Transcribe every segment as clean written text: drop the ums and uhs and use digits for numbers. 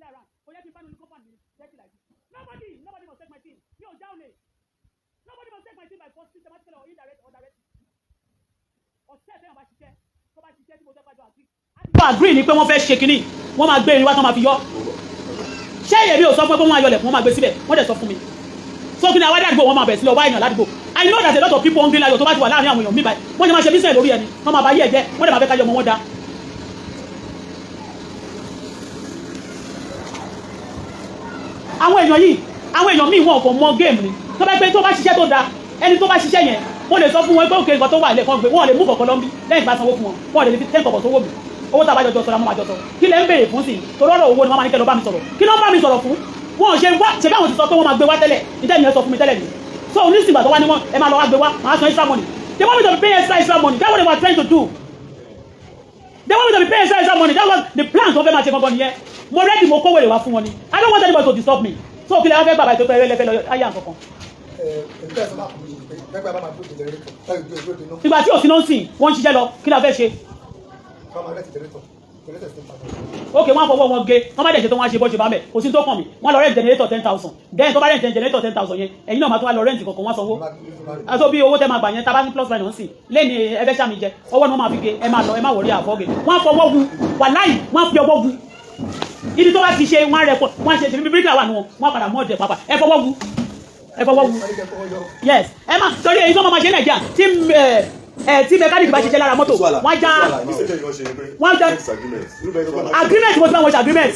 play around. Kò yẹ kí n bá nínú compound mi dirty like this. Nobody, nobody must take my thing. Mi ò já olè. Nobody must take my thing by force, systematically or indirect or direct. Ọ̀sẹ̀ tẹ́yàn bá ṣiṣẹ́, tó bá ṣiṣẹ́ tí mo fẹ́ pàjọ agree. Àjọ agree ni pé wọ́n fẹ́ ṣe kínní, wọ́n máa gbé irin wá tán, máa fi yọ. Ṣé èmi ò sọ fún ẹ pé wọ́n máa yọlẹ̀ fún, wọ́n máa gbé síbẹ̀? Wọ́n dẹ̀ sọ fún mi. So kí ni àwọn àdúgbò wọn máa bẹ̀rẹ̀ sí lọ wá èèyàn ládùúgbò? I know that a lot of people hungry láyọ̀ tó bá ti wà láàrin àwọn èèyàn mi báyìí, wọ́n ṣe máa ṣe business lórí ẹni, wọ́n máa bá yí ẹ̀ jẹ́, wọ́n dẹ̀ máa fẹ́ kájọ ọmọ wọn dá. Àwọn èèyàn yìí, àwọn èèyàn míì, wọn kò mọ game ni. Tó bá pẹ́, tó bá ṣiṣẹ́ tó da, ẹni tó bá ṣiṣẹ́ yẹn, wọ́n lè sọ fún wọn pé òkè nǹkan tó wà lẹ́ẹ̀kan gbé, wọ́n lè mú kọ̀ọ̀kan lọ́nbí lẹ́yìn bá sanwó fún wọn. Wọ́n lè fi 10 kọ̀ọ̀kan sówó mi. Owó tá a bá jọjọ sọ̀rọ̀, àwọn máa jọ sọ. Kí lẹ́ ń béèrè fún sí i? Torí ọ̀rọ̀ owó ni wọ́n máa ní kẹ́ lọ bá mi sọ̀rọ̀. Kí ló ń bá mi sọ̀rọ̀ fún? Wọn ò ṣe wá ṣe bí àwọn ti sọ pé wọ́n máa gbé wá tẹ́lẹ̀. Níta ìyẹn sọ fún mi tẹ́lẹ̀ ni. So onísìgbà tó wá ní wọn ẹ máa lọ wá gbé wá, máa san extra money. They want me to be paying extra extra money. That's what they were trying to do. They want me to be paying extra extra money. That was the plan tó fẹ́ máa ṣe gangan nìyẹn. Mo ready, mo kó wèrè wá fún wọn ni. I don't want anybody to disturb me. So kí lè wá fẹ́ gbàgbà ètò ẹ̀rẹ́ lẹ́fẹ́ lọ ayé àǹkankan? Ìgbà tí òsín náà ń sìn, wọ́n ń ṣiṣẹ́ lọ. Kí la fẹ́ ṣe? Ok, wọ́n á fọwọ́ wọn gé. Wọ́n bá dẹ̀ ṣe tó, wọ́n á ṣe bó ṣe bá mẹ́. Kò sí tó kàn mí. Wọ́n lọ rent generator 10,000. Then tó bá rent generator 10,000 yẹn, ẹ̀yin náà máa tún wá lọ rent kankan, wọ́n sanwó aṣọ bí owó tẹ́ máa gbà yẹn. Tá bá ní plus minus sí lẹ́ni, ẹ fẹ́ ṣàmì jẹ ọwọ́ ni wọ́n máa fi gé. Ẹ máa lọ, ẹ má wọrí àfọ́gẹ̀. Wọ́n á fọwọ́ wu wàláì, wọ́n á fi ọwọ́ wu ibi tó bá ti ṣe. Wọ́n á rẹ̀ pọ̀, wọ́n á ṣe ṣe bí bíríkà wà nù wọn, wọ́n á padà mọ́ ọ̀dẹ̀ pàpà. Ẹ fọwọ́ wu, ẹ fọwọ́ wu. Yes, ẹ má torí èyí tó máa ṣe Nàìjíríà tí ẹ tí mẹkáníìkì bá ṣiṣẹ́ lára mọ́tò, wọ́n á já, wọ́n á já agreement. Mo ti bá wọn ṣe agreement.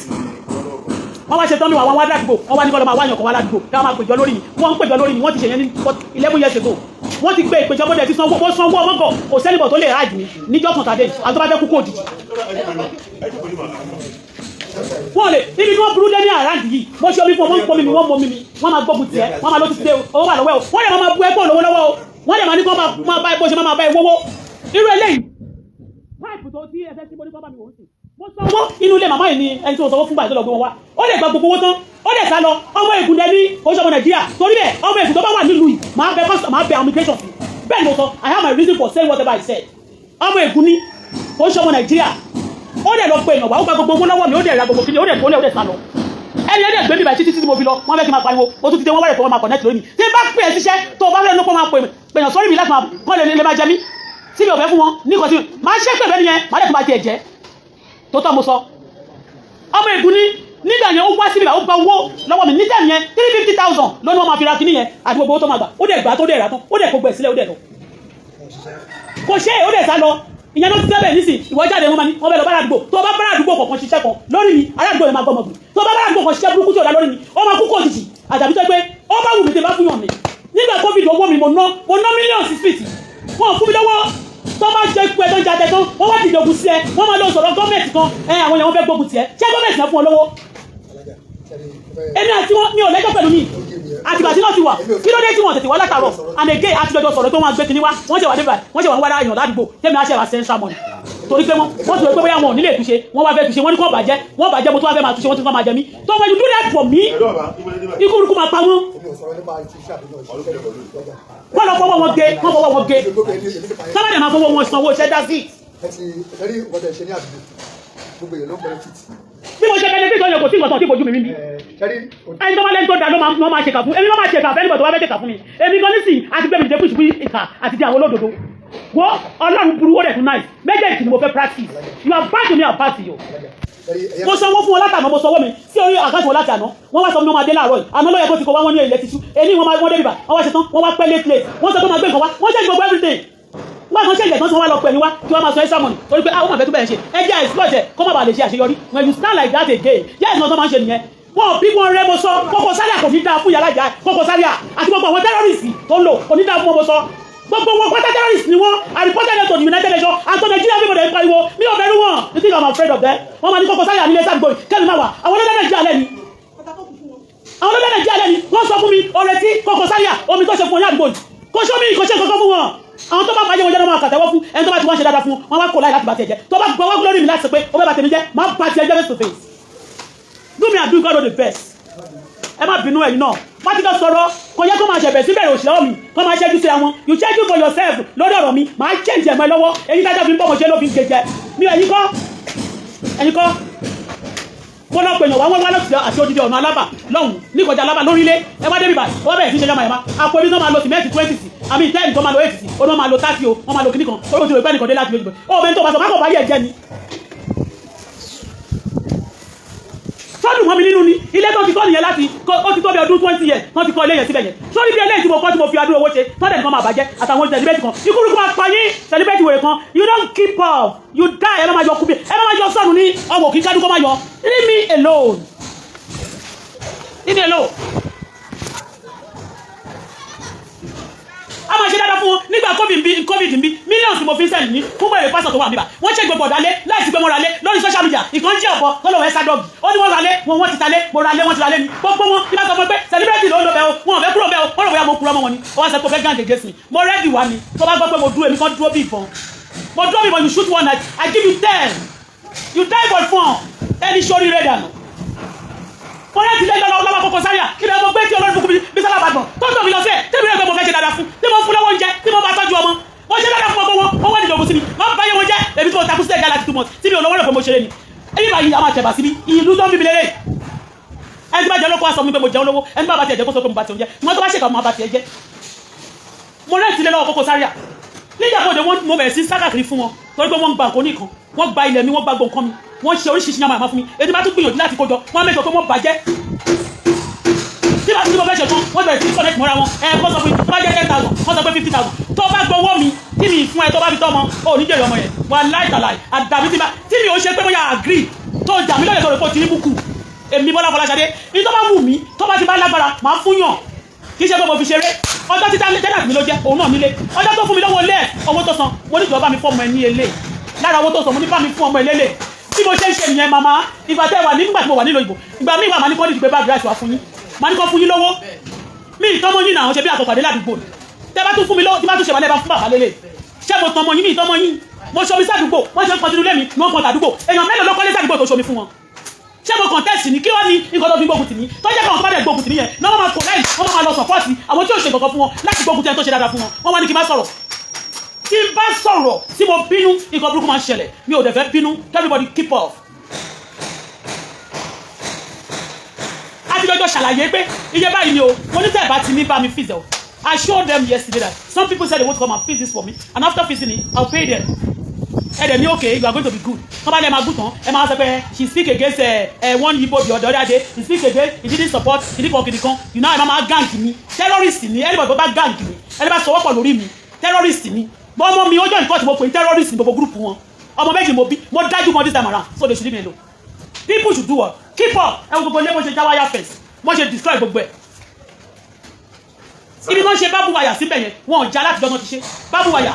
Wọ́n wá ṣe tán ní wà wọ́n wá ládùúgbò, wọ́n wá ní kọ́ lọ́ máa wáyàn kan wá ládùúgbò kí wọ́n máa péjọ lórí mi. Wọ́n ń péjọ lórí mi. Wọ́n ti ṣe yẹn ní 11 years ago. Wọ́n ti gbé ìpéjọ bọ́dẹ̀ ti sanwó, ó sanwó ọmọgọ̀. Kò sẹ́nìbọ̀ tó lè ráàjì mi níjọ́ kan tàdé àti tó bá fẹ́ kú kó òjijì. Wọ́n lè ibi tí wọ́n burú dé ní àráǹdì yìí. Mo ṣe omi fún wọn, wọ́n ń pọnmi mi, wọ́n mọ mi mi, wọ́n máa gbógun tiẹ̀, wọ́n máa lọ ti dé o, owó wà lọ́wọ́ ẹ̀ o. Wọ́n lè máa bu ẹgbẹ́ olówó lọ́wọ́ o. Wọ́n lè máa ní kó máa bá bó ṣe máa bá ẹ wówó irú eléyìí. Pipe tó tí ẹsẹ̀ tí mo ní kó bá mi wò ó sì, mo sanwó inú ilé màmá yìí ni. Ẹni tí mo sanwó fún gbà tó lọ gbé wọn wá, ó lè gba gbogbo owó tán, ó lè sá lọ. Ọmọ Ègùn dẹni, oṣù ọmọ Nàìjíríà. Torí bẹ́ẹ̀, ọmọ Ègùn tó bá wà nílùú yìí, máa bẹ kọ́sọ̀, máa bẹ àwọn immigration sí. Bẹ́ẹ̀ ni mo sọ. I have my reason for saying whatever I said. Ọmọ Ègùn ni, oṣù ọmọ Nàìjíríà. Ó dẹ̀ lọ pé èèyàn wá, ó gba gbogbo owó lọ́wọ́ mi, ó dẹ̀ ra gbogbo kíni, ó dẹ̀ kólé, ó dẹ̀ sá lọ. Ẹni ẹ dẹ̀ gbé mi báyìí títí tí mo fi lọ. Wọ́n fẹ́ kí n máa pariwo. Ó tún ti dé, wọ́n wá rẹ̀ fọwọ́ máa connect lórí mi. Tí n bá pè é síṣẹ́, tó o bá fẹ́ lọ́pọ̀ máa pè pèèyàn sórí mi láti máa kọ́ lè máa jẹ mí tí mi ò fẹ́ fún wọn ní nǹkan tí máa ṣe pè bẹ́ẹ̀ nìyẹn, máa dẹ̀ tó máa tiẹ̀ jẹ́ tó tọ́. Mo sọ ọmọ Ègùn ní nígbà yẹn, ó wá síbi, ó gba owó lọ́wọ́ mi ní tẹ̀mí yẹn, 350,000 lónìí. Wọ́n máa fi ra kíní yẹn àti gbogbo owó tó máa gbà. Ó dẹ̀ gbà, tó dẹ̀ rà tán, ó dẹ̀ kó gbẹ̀ sílẹ̀, ó dẹ̀ lọ. Kò ṣe é, ó dẹ̀ sá lọ. Ìyẹn ló ti sẹ́bẹ̀ nísìn. Ìwọ jáde, wọn máa ní wọn bẹ lọ bá àdúgbò. Tó bá bá àdúgbò kọ̀ọ̀kan ṣiṣẹ́ kan lórí mi, aládùúgbò yẹn máa gbọ́mọ gbìn. Tó bá bá àdúgbò kan ṣiṣẹ́ burúkú tí ò dá lórí mi, ó máa kú kó òjijì. Àjàbí tó pé ó bá wù mí tẹ bá fún yàn mi nígbà COVID, owó mi mo ná, mo ná mílíọ̀nù sí street. Wọn fún mi lọ́wọ́. Tó bá jẹ́ pé tó ń jáde tán, wọ́n wá dìde ogun sí ẹ, wọ́n máa lọ sọ̀rọ̀ gọ́ọ̀mẹ̀ntì kan. Ẹ àwọn èèyàn wọn fẹ́ gbógun tiẹ̀. Ṣé gọ́ọ̀mẹ̀ntì náà fún ọ lọ́wọ́? Èmi àti wọn, mi ò lẹ́jọ́ pẹ̀lú mi. Àtìgbà tí náà ti wà, kí ló dé tí wọ́n tètè wá látàrọ̀? And again, àti jọjọ sọ̀rọ̀ pé wọ́n á gbé kinní wá. Wọ́n ṣe wà débà, wọ́n ṣe wà ń wá èèyàn ládùúgbò. Tẹ́mi á ṣe wà central money torí pé wọ́n ti rò pé bóyá wọn ò nílé ìtúnṣe, wọ́n wá fẹ́ túnṣe, wọ́n ní kó bàjẹ́, wọ́n bàjẹ́. Mo tún wá fẹ́ máa túnṣe, wọ́n tún fẹ́ máa jẹ mí. Tó when you do that for me, ikú burúkú máa pa wọ́n. Wọ́n lọ fọwọ́ wọn gé, wọ́n fọwọ́ wọn gé. Sábà dẹ̀ máa fọwọ́ wọn sanwó iṣẹ́ dá sí. Ẹ ti ẹ rí nǹkan tẹ ṣe ní àdúgbò, gbogbo èèyàn ló ń benefit. Bí mo ṣe benefit ọyàn, kò sí nǹkan tó ti fojú mi rí. Ẹ rí. Ẹni tó bá lẹ́ni tó da ló máa ṣèkà fún. Èmi ló máa ṣèkà fún ẹni tó bá fẹ́ ṣèkà fún mi. Èmi gan nísìn àti gbẹ̀mí dé fún ìṣubú ìkà àti di àwọn olódodo. Wo Ọlọ́run burú, ó dẹ̀ tún nice. Méjèèjì ni mo fẹ́ practice. You are bad to me, I'm bad to you. Mo sanwó fún wọn látàná. Mo sanwó mi sí orí àkáǹtì wọn láti àná. Wọ́n wá sọ fún mi wọ́n máa dé láàárọ̀ yìí. Àná ló yẹ kó ti kó wá. Wọ́n ní ilẹ̀ ti ṣú. Èyí wọ́n máa wọ́n dé bíbà. Wọ́n wá ṣe tán, wọ́n wá pẹ́ late late. Wọ́n sọ pé máa gbé nǹkan wá. Wọ́n ṣe gbogbo everything. Wọ́n kàn ṣe ìjẹ̀ tán tí wọ́n wá lọ pè mí wá kí wọ́n máa sọ extra money torí pé àwọn máa fẹ́ tó bẹ̀rẹ̀ ṣe. Ẹ jẹ́ exploit ẹ̀ kó má bàa lè ṣe àṣeyọrí. When you stand like that again, yes, nǹkan tó máa ń ṣe nìyẹn. Wọn bí wọn rẹ. Mo sọ, Koko Zaria kò ní dáa fún yàrá ìjà. Koko Zaria àti gbogbo àwọn terrorist tó ń lò, kò ní dáa fún wọn. Mo sọ, gbogbo wọn pátá terrorist ni wọn. I reported them to the United Nations and to Nigeria. People dey pariwo, mi ò bẹ̀rù wọn. You think I'm afraid of them? Wọ́n máa ní Koko Zaria nílé sàgbò kẹ́mi máa wà. Àwọn olódà Nàìjíríà lẹ́ni, àwọn olódà Nàìjíríà lẹ́ni. Wọ́n sọ fún mi ọ̀rẹ́ tí Koko Zaria, omi tó ṣe fún wọn ní àdúgbò yìí, kò ṣó mi, kò ṣe kankan fún wọn. Àwọn tó bá bàjẹ́ wọn jẹ́ ló máa kàtẹ́wọ́ fún. Ẹni tó bá ti wá ṣe dáadáa fún wọn, wá kó láì láti bá tiẹ̀ jẹ́. Tó bá gbọ́wọ́ lórí mi láti sọ pé ó fẹ́ bá tèmi jẹ́, máa bá tiẹ̀ jẹ́ face to face. Do me and do God the best. Ẹ má bínú. Ẹ̀yin náà wọ́n ti kọ́ sọ̀rọ̀. Kò yẹ kó máa ṣẹ̀bẹ̀ síbẹ̀rẹ̀ òṣìṣẹ́ mi, kó máa ṣẹ́jú síra wọn. You change for yourself lórí ọ̀rọ̀ mi, máa change ẹ̀mọ́ ẹ lọ́wọ́. Èyí tájà fi ń bọ́ ọmọ ṣe ló fi ń jẹjẹ mi. Ẹ̀yin kọ́, ẹ̀yin kọ́. Mo lọ pè pè yàn wá, wọ́n wá lọ́sì àti odidi ọ̀nà Alábà lọ́hùn ní kọjá Alábà lórílé. Ẹ wá débi báyìí, wọ́n bẹ̀rẹ̀ sí ṣe yamayama. Àpò ibi tó máa lo sìmẹ́ǹtì 20 sí, àmì 10 tó máa lo 8 sí, ó ní wọ́n máa lo 30 o, wọ́n máa lo kíní kan. Ó ti rò pé ẹnìkan dé láti lójú ó bẹ́ẹ̀ tó bá sọ má kọ̀ bá yẹ̀ jẹ́ ni. Sọ́dún mọ́ mi nínú ni ilé tó ti kọ́ nìyẹn láti ó ti tó bí ọdún 20 years wọ́n ti kọ́ ilé yẹn síbẹ̀ yẹn. Sórí bí eléyìí tí mo kọ́, tí mo fi adúrò owó ṣe tọ́lẹ̀ nìkan máa bàjẹ́ àtàwọn celebrate kan, ikú máa pa yín. Celebrate wèrè kan, you don't keep up, you die. Ẹ má máa yọ kúbi, ẹ má máa yọ sọ́ọ̀nù ní ọwọ́ kí kádùkọ́ máa yọ. Leave me alone, leave me alone. A máa ṣe dáadáa fún wọn nígbà COVID bí, COVID bí, millions mo fi ń send ní fún bẹ̀rẹ̀ pásọ̀ tó wà níbà. Wọ́n ṣe gbogbo ọ̀dálé láìsí pé wọ́n ra lé lórí social media. Ìkan jẹ́ ọ̀bọ tó lọ́wọ́ ẹ́sà dọ́ọ̀gì, ó ní wọ́n ra lé wọn, wọ́n ti ta lé, mo ra lé, wọ́n ti ra lé ni. Gbogbo wọn ní bá sọ fún pé celebrity ló ń lọ bẹ́ẹ̀ o, wọn ò fẹ́ kúrò bẹ́ẹ̀ o, wọ́n rò bóyá mo kúrò ọmọ wọn ni. Ó wá sọ pé ó fẹ́ gàn gègé sí mi. Mo ready wá ni. Tó bá gbọ́ pé mo dúró, èmi kan dúró bí ìbọn, mo dúró bí ìbọn. You shoot one night, I give you 10. You die for fun. Ẹni sórí rẹ̀ dànù. Wọ́n láti lé lọ́wọ́ lọ́wọ́ Koko Zaria. Kí ni ọmọ gbé tí olórí bukú bí sábà bàgbọ̀n tó tó mi lọ sí ẹ̀ tí mi rẹ̀ pé mo fẹ́ ṣe dáadáa fún, tí mo fún lọ́wọ́ oúnjẹ, tí mo bá tọ́jú ọmọ, mo ṣe dáadáa fún ọmọ wọn, wọ́n wọ́n nílò sí mi, wọ́n bá yẹ wọn jẹ́. Èmi tí mo takú sílẹ̀ láti 2 months tí mi ò lọ́wọ́ rẹ̀ pé mo ṣeré ni. Èyí bá yìí a máa tẹ̀bà síbi ìlú tó ń bíbi lélẹ̀. Ẹni tí bá jẹ lóko, aṣọ mi pé mo jẹun lówó. Ẹni bá bá tiẹ̀ jẹ́, kó sọ pé mo bá tiẹ̀ jẹ́. Ṣùgbọ́n tó bá ṣèkà, mo bá tiẹ̀ jẹ́. Mo rẹ́ ìtìlẹ̀ lọ́wọ́ Koko Zaria nígbà tó dé. Wọ́n mo bẹ̀rẹ̀ sí sákàkiri fún wọn torí pé wọ́n ń gba nǹkan oníkan, wọ́n gba ilẹ̀ mi, wọ́n gba gbọ̀ǹkan mi, wọ́n ṣe oríṣiríṣi yàmà yàmà fún mi. Ètò bá tún gbìyànjú láti kójọ, wọ́n mẹ́jọ pé wọ́n bàjẹ́. Tí bá tún mo fẹ́ ṣe tán, wọ́n bẹ̀rẹ̀ sí connect mọ́ra wọn. Ẹ kọ́ sọ fún mi, tó bá jẹ́ 10,000, wọ́n sọ pé 50,000. Tó bá gbowó mi tí mi fún ẹ, tó bá fi tọ́ ọmọ, ò ní jèrè ọmọ yẹn. Wà láìtàláì àdàbí tí mi ò ṣe pé bóyá agree tó jà mí lọ́yẹ̀ tó rẹ̀ kó ti ní búkù. Èmi Bọ́lá Fọláṣadé ní, tó bá wù mí, tó bá ti bá lágbára, máa fún yàn. Kì í ṣe pé mo fi ṣeré. Ọjọ́ títà tẹ́lá mi ló jẹ́ òun náà nílé. Ọjọ́ tó fún mi lọ́wọ́ ilé ẹ̀, owó tó san, mo ní ìjọba mi fún ọmọ ẹ ní ilé. Lára owó tó san, mo ní bá mi fún ọmọ ẹ lélẹ̀. Bí mo ṣe ń ṣe nìyẹn, màmá. Ìgbà tẹ́ wà ní, nígbà tí mo wà nílò ìbò, ìgbà míì wà, màá ní kọ́ ní ìgbé báàgì rice wá fún yín, màá ní kọ́ fún yín lówó. Mi ìtọ́mọ yín náà ṣe bí àkọ́kọ́ ládùúgbò. Tẹ́ bá tún fún mi lówó, tí bá tún ṣe wà lẹ́bàá fún bàbá lélẹ̀, ṣé mo tọmọ yín? Mi ìtọ́mọ yín. Mo ṣomi sádùúgbò, wọ́n ṣe ń kọjú lé mi ní wọ́n kan tàdúgbò. Èèyàn mélòó ló kọ́lé sádùúgbò tó ṣomi fún wọn? Ṣé mo contest ni? Kí wọ́n ní nǹkan tó fi gbógun tì mí, tó jẹ́ káwọn tó bá dẹ̀ gbógun tì mí yẹn náà, wọ́n máa collect, wọ́n máa lọ support àwọn tí ò ṣe nǹkan fún wọn láti gbógun tì ẹni tó ṣe dáadáa fún wọn. Wọ́n wá ní kí n má sọ̀rọ̀. Tí n bá sọ̀rọ̀, tí mo bínú, nǹkan burúkú máa ń ṣẹlẹ̀. Mi ò dẹ̀ fẹ́ bínú. Everybody keep off. Àti lọ́jọ́ ṣàlàyé pé iye báyìí ni o. Mo ní tẹ́ ẹ̀ bá ti ní bá mi fix ẹ̀ o. I showed them yesterday that some people said they want to come and fix this for me, and after fixing it, I'll pay them. Ẹ dẹ̀ ní okay, you are going to be good. Wọ́n bá lẹ̀ máa gùn tán, ẹ máa sọ pé she speak against one Igbo the other day, he speak against, he didn't support kìnìkan kìnìkan, you know. Ẹ máa gang mi. Terrorist ni anybody tó bá gang mi. Ẹni bá sọwọ́pọ̀ lórí mi, terrorist ni. Bọ́ ọmọ mi, ó jọ nǹkan tí mo pè ní terrorist ní gbogbo group wọn. Ọmọ méjì mo bí, mo dájú mọ́ this time around, so they should leave me alone. People should do what? Keep up. Ẹ wo gbogbo ilé, bó ṣe já wire fence, bó ṣe destroy gbogbo ẹ̀. Ibi tó ń ṣe barbed wire síbẹ̀ yẹn, wọn ò já láti jọ́ ti ṣe barbed wire.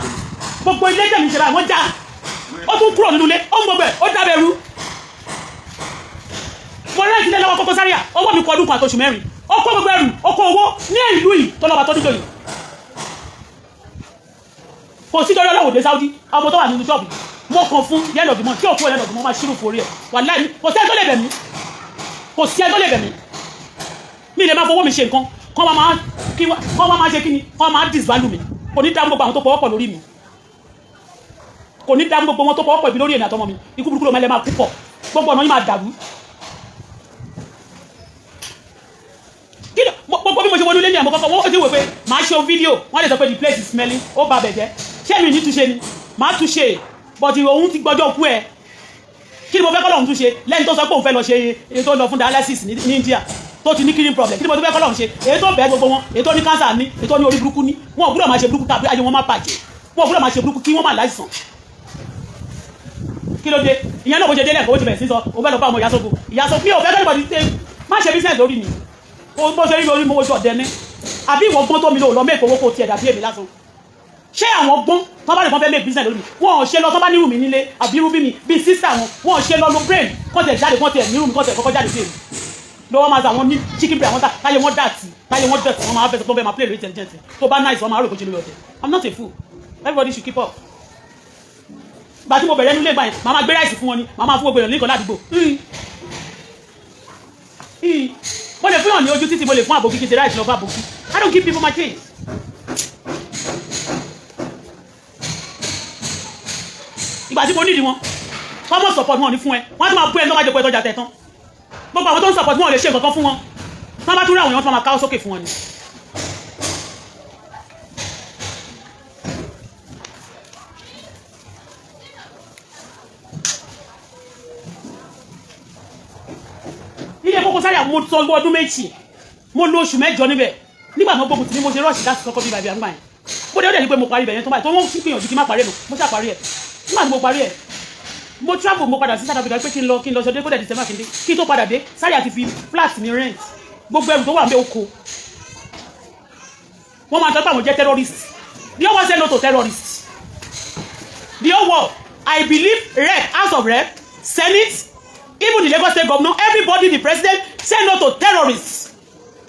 Gbogbo ilé tẹ̀mí ṣe báyìí, wọ́n já. Ó tún kúrò nínú ilé, ó ń gbogbo ẹ̀, ó dábẹ̀ rú. Mo rẹ́ ìdílé lọ́wọ́ Koko Zaria. Owó mi kọ ọdún kan àtòṣù mẹ́rin. Ó kó gbogbo ẹrù, ó kó owó ní ìlú yìí tó lọ́ba tó dídò yìí. Kò sí torí ọlọ́wọ́ dé Saudi. Ọmọ tó wà nínú ṣọ́ọ̀bù, mo kàn fún yẹ́lò ọ̀dùnmọ́ tí òkú yẹ́lò ọ̀dùnmọ́ máa ṣírù forí ẹ̀. Wàláhì, kò sí ẹni tó lè bẹ̀ mí, kò sí ẹni tó lè bẹ̀ mí. Mi lè máa fowó mi ṣe nǹkan, kọ́ máa máa ṣe kí ni, kọ́ máa disvalue mi. Kò ní dá gbogbo àwọn tó pọ̀wọ́pọ̀ lórí mi, kò ní dá gbogbo wọn tó pọ̀wọ́pọ̀ ibi lórí èmi àtọmọ mi. Ikú burúkú ló máa lẹ máa kú pọ̀, gbogbo ọ̀nà yín máa dàrú. Kí ló gbogbo bí mo ṣe wọnú ilé ní àmọ́ kọ́kọ́ wọ́n ti wò pé màá ṣe fídíò, wọ́n lè sọ pé the place is smelling, ó ba bẹ̀ jẹ́. Ṣé mi ní túnṣe ni? Màá túnṣe, but òun ti gbọ́jọ́ kú ẹ̀. Kí ni mo fẹ́ kọ́ lọ́hún túnṣe lẹ́yìn tó sọ pé òun fẹ́ lọ ṣe èyí tó lọ fún dialysis ní India, tó ti ní kidney problem? Kí ni mo tún fẹ́ kọ́ lọ́hún ṣe? Èyí tó bẹ́ẹ̀ gbogbo wọn, èyí tó ní cancer ní, èyí tó ní orí burúkú ní, wọn ò gbúdọ̀ máa ṣe burúkú tàbí ayé wọn má bàjẹ́. Wọn ò gbúdọ̀ máa ṣe burúkú kí wọ́n má láìsàn. Kí ló dé? Ìyẹn náà, bó ṣe délẹ̀ kó ti bẹ̀rẹ̀ sí sọ òun fẹ́ lọ bá ọmọ ìyá sógun. Ìyá sọ mi ò fẹ́ kẹ́lẹ́ bọ̀dí ṣe má ṣe business lórí mi. Bó ṣe rí lórí mo ojú ọ̀dẹ ní àbí ìwọ gbọ́n tó mi lò lọ mẹ́kọ̀ọ́ owó kò tiẹ̀ dàbí èmi lásán. Ṣé àwọn gbọ́n tó bá lè kàn fẹ́ make business lórí mi, wọn ò ṣe lọ. Tó bá nírú mi nílé àbí irú bí mi bí sísà wọn, wọn ò ṣe lọ lo brain kọ́ tẹ̀ jáde, kọ́ tẹ̀ nírú mi, kọ́ tẹ̀ kọ́kọ́ jáde sí èmi lọ́wọ́. Máa sọ àwọn ní chicken brain, àwọn táyé wọn dàtí, táyé wọn dẹ̀tí, wọn máa fẹ́ sọ pé wọ́n fẹ́ máa play lórí intelligence. Tó bá nice, wọn máa rò bó ṣe lórí ọ̀tẹ̀. I'm not a fool. Everybody should keep up. Gbà tí mo bẹ̀rẹ̀ nílé ìgbà yẹn, màá máa gbé ráìsì fún wọn ni, màá máa fún gbogbo èèyàn nìkan ládùúgbò. Mo lè fún yàn ní ojú títì, mo lè fún àbòkí kí n ṣe ráìsì lọ fún àbòkí. I don't give people my things. Ìgbà tí mo nídìí wọn, common support wọn ò ní fún ẹ. Wọ́n á tún máa bú ẹ tó bá jẹ pé tọ́jà tẹ̀ tán. Gbogbo àwọn tó ń support wọn ò lè ṣe nǹkan kan fún wọn. Wọ́n bá tún rí àwọn èèyàn tó máa káwọ́ sókè fún wọn ni. Ilé Koko Zaria, mo sọ ọdún 2, mo lo oṣù 8 níbẹ̀. Nígbà tó gbógun tì ní, mo ṣe rush láti kọ́kọ́ bí bàbí àgbà yẹn. Mo dé, ó dẹ̀ ní pé mo parí ibẹ̀ yẹn tó báyìí, tó wọ́n fi gbìyànjú kí n má parí ẹ̀ nù. Mo ṣàparí ẹ̀. Nígbà tí mo parí ẹ̀, mo travel, mo padà sí South Africa pé kí n lọ ṣọdé, kó dẹ̀ December kí n dé. Kí n tó padà dé, Zaria ti fi flat ní rent, gbogbo ẹrù tó wà ń bẹ oko. Wọ́n máa sọ pé àwọn jẹ́ terrorist. The whole world say no to terrorists. The whole world, I believe, rep, House of Rep, Senate, even the Lagos State governor, everybody, the president, say no to terrorists.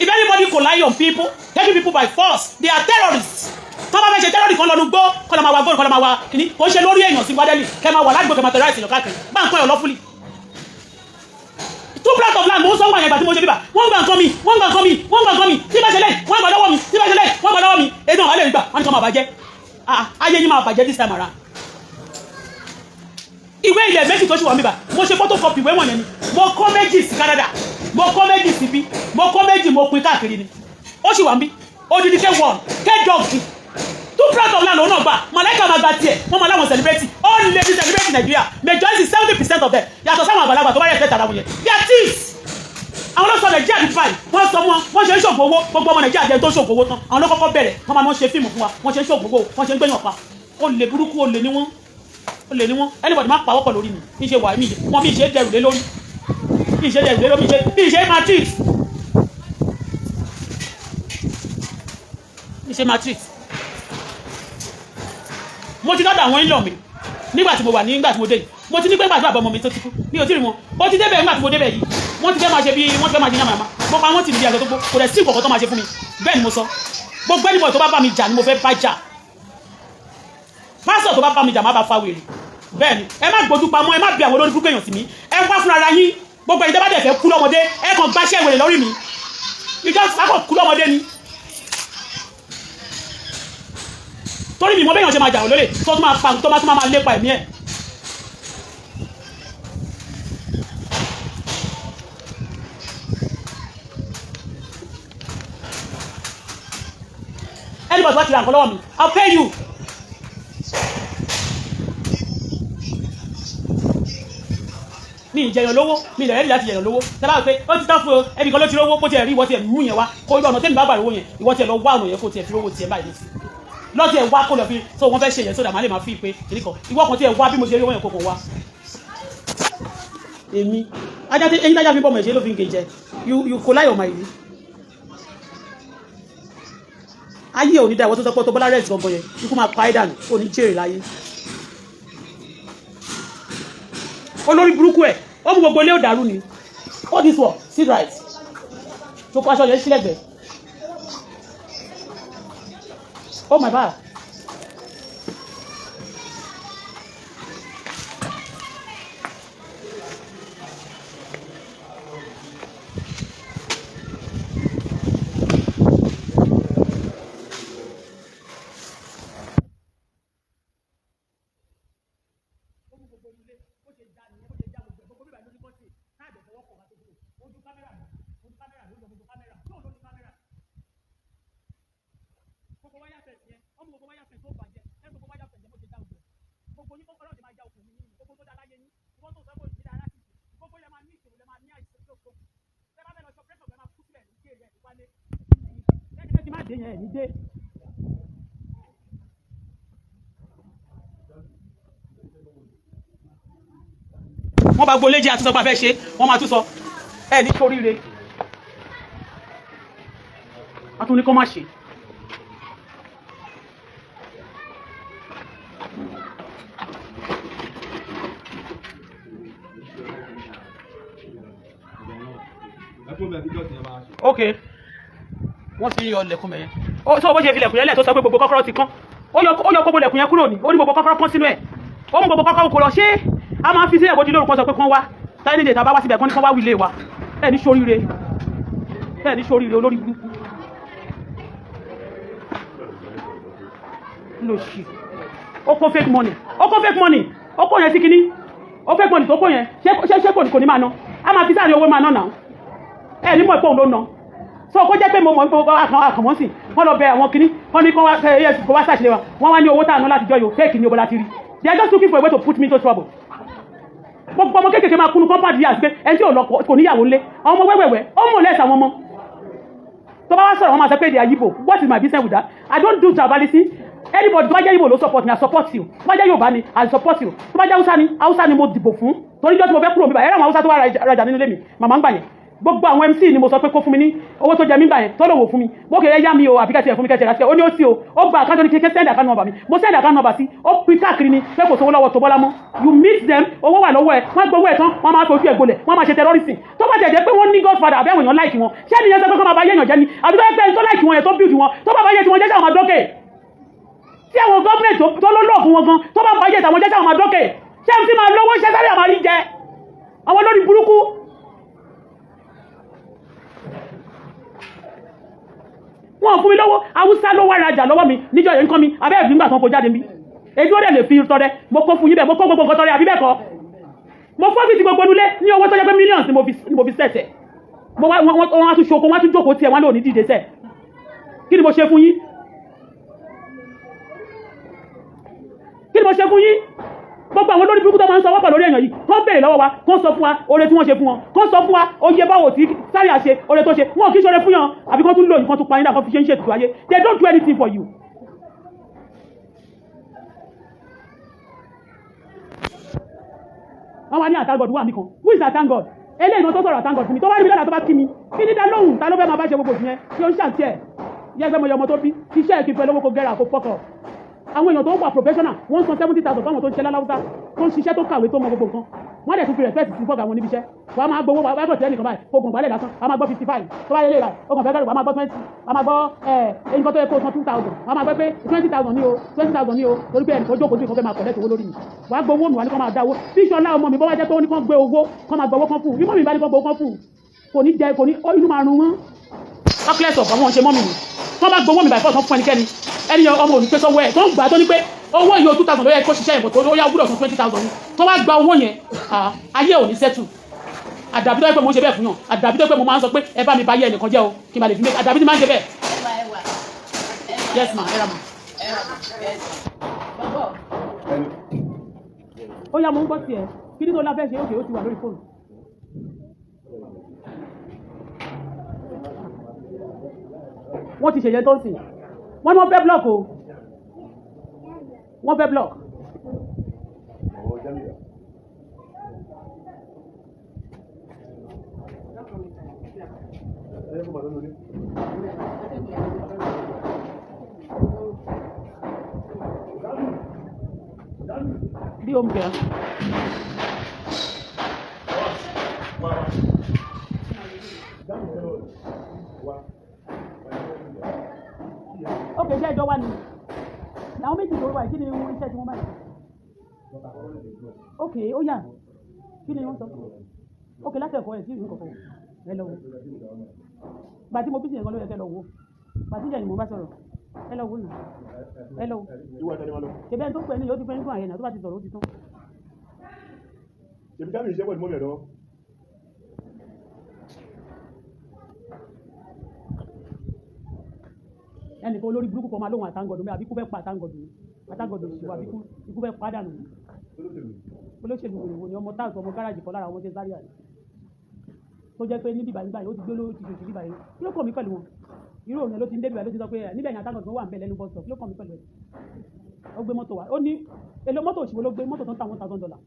If anybody collide on people, taking people by force, they are terrorists. Tó bá fẹ́ ṣe terrorist, kan lọ́nu gbó, kọ́ lọ́ máa wa góòlù, kọ́ lọ́ máa wa kìíní. Kò ń ṣe lórí èèyàn sí gbádẹ́lì kẹ́ máa wà ládùúgbò, kẹ́ máa terrorize èèyàn káàkiri, bá ń kọ́ ẹ̀ lọ́fúlì. Two plot of land, mo ń sọ wà yẹn. Gbà tí mo ṣe bíbà, wọ́n gba nǹkan mi, wọ́n gba nǹkan mi, wọ́n gba nǹkan mi. Tí bá ṣe lẹ́yìn, wọ́n gba lọ́wọ́ mi. Tí bá ṣe lẹ́yìn, wọ́n gba lọ́wọ́ mi. Èdè wọn lè gbà wọ́n ní kọ́ máa bàjẹ́. Ah, ayé yín máa bàjẹ́ this time around. Ìwé ilẹ̀ méjì tó ṣì wà níbà, mo ṣe photocopy ìwé wọ̀nyẹn ni. Mo kó méjì sí Canada, mo kó méjì sí bí, mo kó méjì, mo pín káàkiri ni. Ó sì wà níbí, odidi k1 k dog. Two plot of land òun náà gbà. Màláìka máa gba tiẹ̀, wọ́n máa láwọn celebrate. Ó lè ní celebrate Nàìjíríà, majority, 70% of them, yàtọ̀ sáwọn àgbàlagbà tó bá yẹ fẹ́ tara wọn yẹn, they are thieves. Àwọn ló sọ Nàìjíríà ní báyìí. Wọ́n sọ wọn, wọ́n ṣe ń ṣògùn owó. Gbogbo ọmọ Nàìjíríà jẹ́ tó ń ṣògùn owó tán. Àwọn ló kọ́kọ́ bẹ̀rẹ̀. Wọ́n máa ń ṣe fíìmù fún wa, wọ́n ṣe ń ṣògùn owó, wọ́n ṣe ń gbẹ̀yàn pa. Ó lè burúkú, ó lè ní wọ́n, ó lè ní wọ́n. Anybody má pa wọ́pọ̀ lórí mi. Mi ṣe wà mí wọ́n, mi ṣe dẹrù lé lórí, mi ṣe dẹrù lé lórí, mi ṣe maltreat, mi ṣe maltreat. Mo ti dọ́dọ̀ àwọn in-law mi nígbà tí mo wà ní, nígbà tí mo dé yìí. Mo ti ní pé gbàdúrà bàbá ọmọ mi tó ti kú, mi ò tí rí wọn. Ó ti débẹ̀. Nígbà tí mo débẹ̀ yìí, wọ́n ti fẹ́ máa ṣe bí wọ́n ti fẹ́ máa ṣe yàmàyàmà. Mo pa wọ́n tì níbi àjọ tó gbó. Kò dẹ̀ sí nǹkan tó máa ṣe fún mi. Bẹ́ẹ̀ ni mo sọ. Gbogbo ẹnìbọ̀ tó bá bá mi jà ni mo fẹ́ bá jà. Pásọ̀ tó bá bá mi jà, má bá fa wèrè. Bẹ́ẹ̀ ni. Ẹ má gbójú pamọ́, ẹ má bí àwọn olórí burúkú èèyàn sí mi. Ẹ wá fúnra ara yín. Gbogbo ẹ̀yin tẹ́ bá dẹ̀ fẹ́ kú lọ́mọdé, ẹ kàn gbáṣẹ́ wèrè lórí mi. Ìjọ sákọ̀ kú lọ́mọdé ni, torí mi mọ bẹ́yàn ṣe máa jà lólè, tó tún máa pa, tó máa tún máa lépa ẹ̀mí ẹ̀. Anybody wá ti ra nǹkan lọ́wọ́ mi, I'll pay you. Mi ì jẹyàn lówó, mi ì rẹ̀ láti jẹyàn lówó. Sábà pé ó ti tán fún ọ, ẹnì kan ló ti rówó, kó tiẹ̀ rí ìwọ tiẹ̀ mú yẹn wá, kó ọ̀nà tẹ́mi bá gbà rówó yẹn, ìwọ tiẹ̀ lọ wá ọ̀nà yẹn, kó tiẹ̀ fi rówó tiẹ̀ báyìí nísìnyí lọ́tí ẹ̀ wá, kó lọ fi so wọ́n fẹ́ ṣe yẹn sódà má lè máa fi pé kìnnì kan. Ìwọ kan tí ẹ̀ wá bí mo ṣe rí owó yẹn, kó kàn wá. Èmi ajá tí eyín tájá fi bọ́ ọmọ ẹ̀ṣẹ́ ló fi ń gé jẹ. You kò láyọ̀ máa yìí. Ayé ò ní dá. Ìwọ tó sọ pé tó bọ́lá rẹ̀ gangan yẹn, ikú máa pa ẹ́ dànù, ò ní jèrè láyé. Olórí burúkú ẹ̀, ó mú gbogbo ilé ò dàrú ni. All this one, sit right, tó kó aṣọ yẹn sílẹ̀gbẹ̀ẹ́. Oh my God. Dé yẹn ní dé. Wọ́n bá gbolé jẹ́ àtúnṣe pa fẹ́ ṣe, wọ́n máa tún sọ ẹ ní sóríire. Wọ́n tún ní kó má ṣe. Ok, wọ́n ti yọ ilẹ̀kùn mẹ́yẹn. Ó sọ bó ṣe fi ilẹ̀kùn yẹn lẹ̀, tó sọ pé gbogbo kọ́kọ́rọ́ ti kán. Ó yọ gbogbo ilẹ̀kùn yẹn kúrò ní. Ó ní gbogbo kọ́kọ́rọ́ kán sínú ẹ̀. Ó mú gbogbo kọ́kọ́rọ́ kó lọ. Ṣé a máa ń fi sílẹ̀ bójú lórúkọ sọ pé kán wá táyé nílé tá a bá wá síbẹ̀, kán ní kán wá wílé wa? Ẹ̀ ní sóríire, ẹ̀ ní sóríire, olórí burúkú lòṣì. Ó kó fake money, ó kó fake money, ó kó yẹn sí kinní. Ó fake money tó kó yẹn, ṣé kò ní máa ná. A máa fi sáà ní owó máa ná náà. Ẹ ní mọ̀ pé òun ló ná. So kó jẹ́ pé mo mọ̀ pé àkànmọ́ sí wọ́n lọ bẹ àwọn kinní, wọ́n ní kó wá ẹ kó wá ṣàṣìlẹ̀ wa. Wọ́n wá ní owó tá à ná láti jọ yòó, fake ní owó láti rí. They are just looking for a way to put me into trouble. Gbogbo ọmọ kéékèèké máa kúnnu compound yìí, àti pé ẹni tí ò lọ kò níyàwó ńlé, àwọn ọmọ wẹ́wẹ́wẹ́, ó mọ̀ lẹ́sẹ̀ àwọn ọmọ tó bá wá sọ̀rọ̀, wọn máa sọ pé they are Igbo. What is my business with that? I don't do tribalism. Anybody tó bá jẹ́ Igbo ló support me, I support you. Tó bá jẹ́ Yorùbá ni, I support you. Tó bá jẹ́ Hausa ni, Hausa ni mo dìbò fún, torí jọ́ tí mo fẹ́ kúrò mi bá ẹ̀rọ àwọn Hausa tó wá rajà nínú ilé mi, màmá ń gbà yẹn. Gbogbo àwọn MC ni mo sọ pé kó fún mi ní owó tó jẹ mí gbà yẹn, tó lòwò fún mi bó kéré yá mi o, àbí kẹsì ẹ̀ fún mi kẹsì ẹ̀ rà sí ẹ̀. Ó ní ó sí o, ó gba account ní kékeré, send account number mi. Mo send account number sí, ó pín káàkiri ni pé kò sówó lọ́wọ́ tó bọ́lá mọ́. You meet them, owó wà lọ́wọ́ ẹ̀, wọ́n gbowó ẹ̀ tán, wọ́n máa fojú ẹ̀ gbolẹ̀, wọ́n máa ṣe terrorism. Tó bá tẹ̀ jẹ́ pé wọ́n ní godfather àbí àwọn èèyàn like wọn, ṣé ẹnìyẹn sọ pé kó máa bá yéèyàn jẹ́ ni? Àbí tó yẹ pé ẹni tó like wọn yẹn, tó build wọn, tó bá bá yé tiwọn jẹ́, sáwọn máa dókè? Tí àwọn gọ́ọ̀mẹ̀ntì tó ló lò fún wọn gan, tó bá bá yé tàwọn jẹ́, sáwọn máa dókè? Ṣé ẹni tí máa lówó ṣẹ́ sáré àmàrí jẹ àwọn olórí burúkú? Wọn ò fún mi lọ́wọ́. Haúsá ló wá rajà lọ́wọ́ mi níjọ́ yẹn ń kọ́ mi abẹ́ ẹ̀bí ńgbà tó ń kó jáde mi. Èyí ó dẹ̀ lè fi tọrẹ, mo kó fún yín bẹ́ẹ̀, mo kó gbogbo nǹkan tọrẹ, àbí bẹ́ẹ̀ kọ́? Mo fọ́ fi ti gbogbo nulẹ̀ ní owó tó jẹ́ pé millions ni mo fi sẹ̀tẹ̀. Mo wá wọ́n wá tún ṣoko, wọ́n tún jókòó tiẹ̀, wọ́n lò ní dìde sẹ̀. Kí ni mo ṣe fún yín? Kí ni mo ṣe fún yín? Gbogbo àwọn olórí burúkú tó máa ń sọ wọ́pọ̀ lórí èèyàn yìí, kó béèrè lọ́wọ́ wa, kó sọ fún wa oore tí wọ́n ṣe fún wọn, kó sọ fún wa oye báwo tí sáré àṣe oore tó ṣe. Wọn kì í ṣoore fún yàn, àbí kó tún lò nǹkan tó pa yín dà, kó fi ṣe ń ṣètùtù ayé. They don't do anything for you. Wọ́n wá ní àtàgọ̀dù wà mí kan. Who is àtàgọ̀d? Eléyìí kan tó sọ̀rọ̀ àtàgọ̀d fún mi, tó bá rí mi lọ́dà, tó bá kí mi, kí ní dá lóhùn? Ta ló fẹ́ máa bá ṣe gbogbo ìyẹn tí ó ń ṣàǹtí ẹ̀ yẹ fẹ́ mọ iye ọmọ tó bí iṣẹ́ ẹ̀ kí n fẹ́ lówó kó gẹ́ra kó fọ́kọ̀? Àwọn èèyàn tó ń wà professional, wọ́n ń san 70,000 fáwọn tó ń ṣe láláwùsá, tó ń ṣiṣẹ́, tó kàwé, tó mọ gbogbo nǹkan. Wọ́n dẹ̀ tún fi respect sí fọ́gà wọn níbi iṣẹ́. Wàá máa gbowó, wàá gbọ́ tẹ́lẹ̀ nìkan báyìí, oògùn gbálẹ̀ lásán, wàá máa gbọ́ 55. Tó bá yẹ lè rà, oògùn fẹ́ kẹ́rù, wàá máa gbọ́ 20, wàá máa gbọ́ ẹ̀ nǹkan tó yẹ kó san 2,000, wàá máa gbọ́ pé 20,000 ní o, 20,000 ní o, torí pé ẹnìkan jókòó sí ìkan fẹ́ máa collect owó lórí mi. Wàá gbowó mi, wàá ní kó máa dá owó bí Ṣọlá ọmọ mi. Bọ́ wá jẹ́ pé ó ní kó gbé owó, kó máa gbowó kan fún un, bí mọ́mí bá ní kó gbowó kan fún un, kò ní jẹ, kò ní inú máa run wọ́n. Talkless of àwọn ṣe mọ́mì mi, tó bá gbowó mi by force fún ẹnikẹ́ni, ẹni ọmọ òní pé sọ́wọ́ ẹ̀ tó ń gbà, tó ní pé owó yìí o, 2,000 ló yẹ kó ṣiṣẹ́ ìbò tó yá, gbúdọ̀ san 20,000 ni. Tó bá gba owó yẹn, ayé ò ní settle. Àdàbí tó yẹ pé mo ń ṣe bẹ́ẹ̀ fún yàn, àdàbí tó yẹ pé mo máa ń sọ pé ẹ bá mi bá yẹ ẹnìkan jẹ́ o, kí n bá lè fi mé, àdàbí tí máa ń ṣe bẹ́ẹ̀. Yes ma, ẹ ra ma. Ó yá, mo ń gbọ́ tiẹ̀. Kí ni tó la fẹ́ ṣe? Òkè ó ti wà lórí fóònù. Wọ́n ti ṣèyẹ tó ń sìn. Wọ́n ní wọ́n fẹ́ block o, wọ́n fẹ́ block. Bí o ń bẹ̀rẹ̀. Ok, ṣé ẹjọ́ wà ní àwọn méjì tó wà? Kí ni iṣẹ́ tí wọ́n báyìí? Ok, ó yá, kí ni wọ́n sọ? Ok, láti ẹ̀kọ́ ẹ̀ sí ìlú kọ̀ọ̀kan ẹ lọ wo. Gbà tí mo bí sí ẹ̀kan ló yẹ kẹ́ lọ wo. Gbà tí ìjà ni mo bá sọ̀rọ̀, ẹ lọ wo nù, ẹ lọ wo. Ṣèbẹ́ ẹni tó pè ní yóò ti fẹ́ nígbà yẹn náà, tó bá ti sọ̀rọ̀, ó ti tán. Ṣèbí Jamiu iṣẹ́ pẹ̀lú mọ́mí ẹ̀ lọ́wọ́. Ẹnìkan olórí burúkú kan máa lóhun àtàngọ̀dù mi, àbí kú fẹ́ pa àtàngọ̀dù mi, àtàngọ̀dù òṣìwà, àbí ikú fẹ́ pàdánù mi. Olóṣèlú wèrè ni ọmọ táàsì, ọmọ gáràjì kan lára àwọn ṣe sáré àná tó jẹ́ pé níbi ìbàyí báyìí ó ti gbé lówó, ti ṣòṣì bíbáyìí. Kí ló kàn mí pẹ̀lú wọn? Irú òun yẹn ló ti ń débi báyìí, ló ti sọ pé ẹ níbẹ̀ yẹn, àtàngọ̀dù wà ń bẹ̀ lẹ́nu bọ́sọ̀. Kí ló kàn mí pẹ̀lú ẹ̀? Ó gbé mọ́tò wá, ó ní èlò mọ́tò òṣìwò ló gbé, mọ́tò tó ń ta $1,000.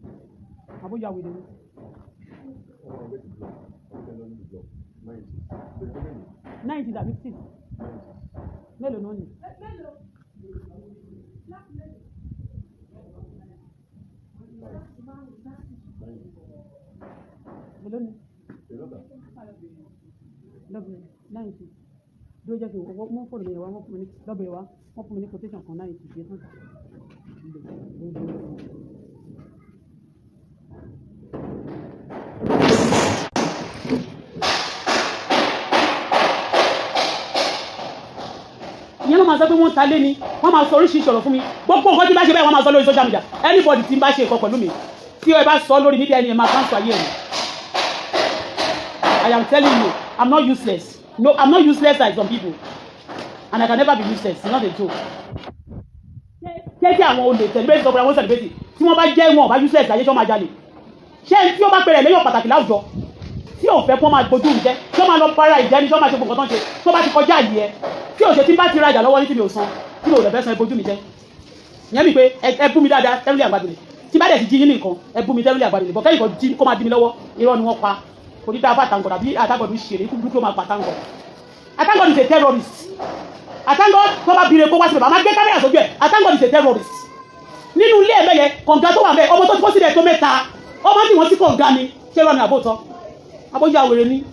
Àbóyá wèrè ni. 90 tàbí six mélòó náà ni? Èló ni lọ́bìnrin 90? Dúró, jẹ́ kí n wọ́n mú fóònù mi yẹn wá. Wọ́n fún mi ní lọ́bìnrin wá, wọ́n fún mi ní quotation kan, 90 dé tán. Ìyẹn ló máa sọ pé wọ́n ń ta lé ni, wọ́n máa sọ oríṣiríṣi ọ̀rọ̀ fún mi. Gbogbo nǹkan tí bá ṣe bẹ́ẹ̀, wọ́n máa sọ lórí social media. Anybody tí ń bá ṣe nǹkan pẹ̀lú mi, tí ẹ bá sọ lórí media, ẹni ẹ máa cancel ayé ẹ̀. I am telling you, I'm not useless. No, I'm not useless like some people, and I can never be useless. It's not a joke. Ṣé tí àwọn olè celebrate sọ pé àwọn celebrate, tí wọ́n bá jẹ́ wọn ò bá useless láyé, tí wọ́n máa jalè? Ṣé tí ó bá pẹ̀rẹ̀ lẹ́yìn pàtàkì láwùjọ, tí ò fẹ́ kó máa gbójú ìjẹ́, tí ó máa lọ para ìjẹ́ ni, tí ó máa ṣe gbogbo nǹkan tó ń ṣe, tó bá ti kọjá àyè ẹ, tí ò ṣe, tí bá ti rajà lọ́wọ́ ní tí mi ò san, tí mi ò lè fẹ́ san, ẹ bójú mi jẹ́. Ìyẹn mi pé ẹ bú mi dáadáa tẹ́lẹ̀ àgbàdo, tí bá dẹ̀ ti jí yín nìkan, ẹ bú mi tẹ́lẹ̀ àgbàdo bọ̀ kẹ́yìn kan jí kó máa dí mi lọ́wọ́. Irọ́ ni wọ́n pa. Kò ní dáa fún àtàǹgọ̀dù àbí àtàǹgọ̀dù ṣèrè ikú burúkú ló máa pa àtàǹgọ̀dù. Àtàǹgọ̀dù is a terrorist. Àtàǹgọ̀dù, tó bá bire kó wá sí bàbá, máa gbé kámẹ́rà sójú ẹ̀. Àtàǹgọ̀dù is a terrorist. Nínú ilé ẹ̀mẹ́ yẹn, kànga tó wà mẹ́, ọmọ tó ti kó sílẹ̀ tó mẹ́ta, ọmọ tí wọ́n sí kànga ni. Ṣé irọ́ ni àbótọ́ abójá wèrè ni?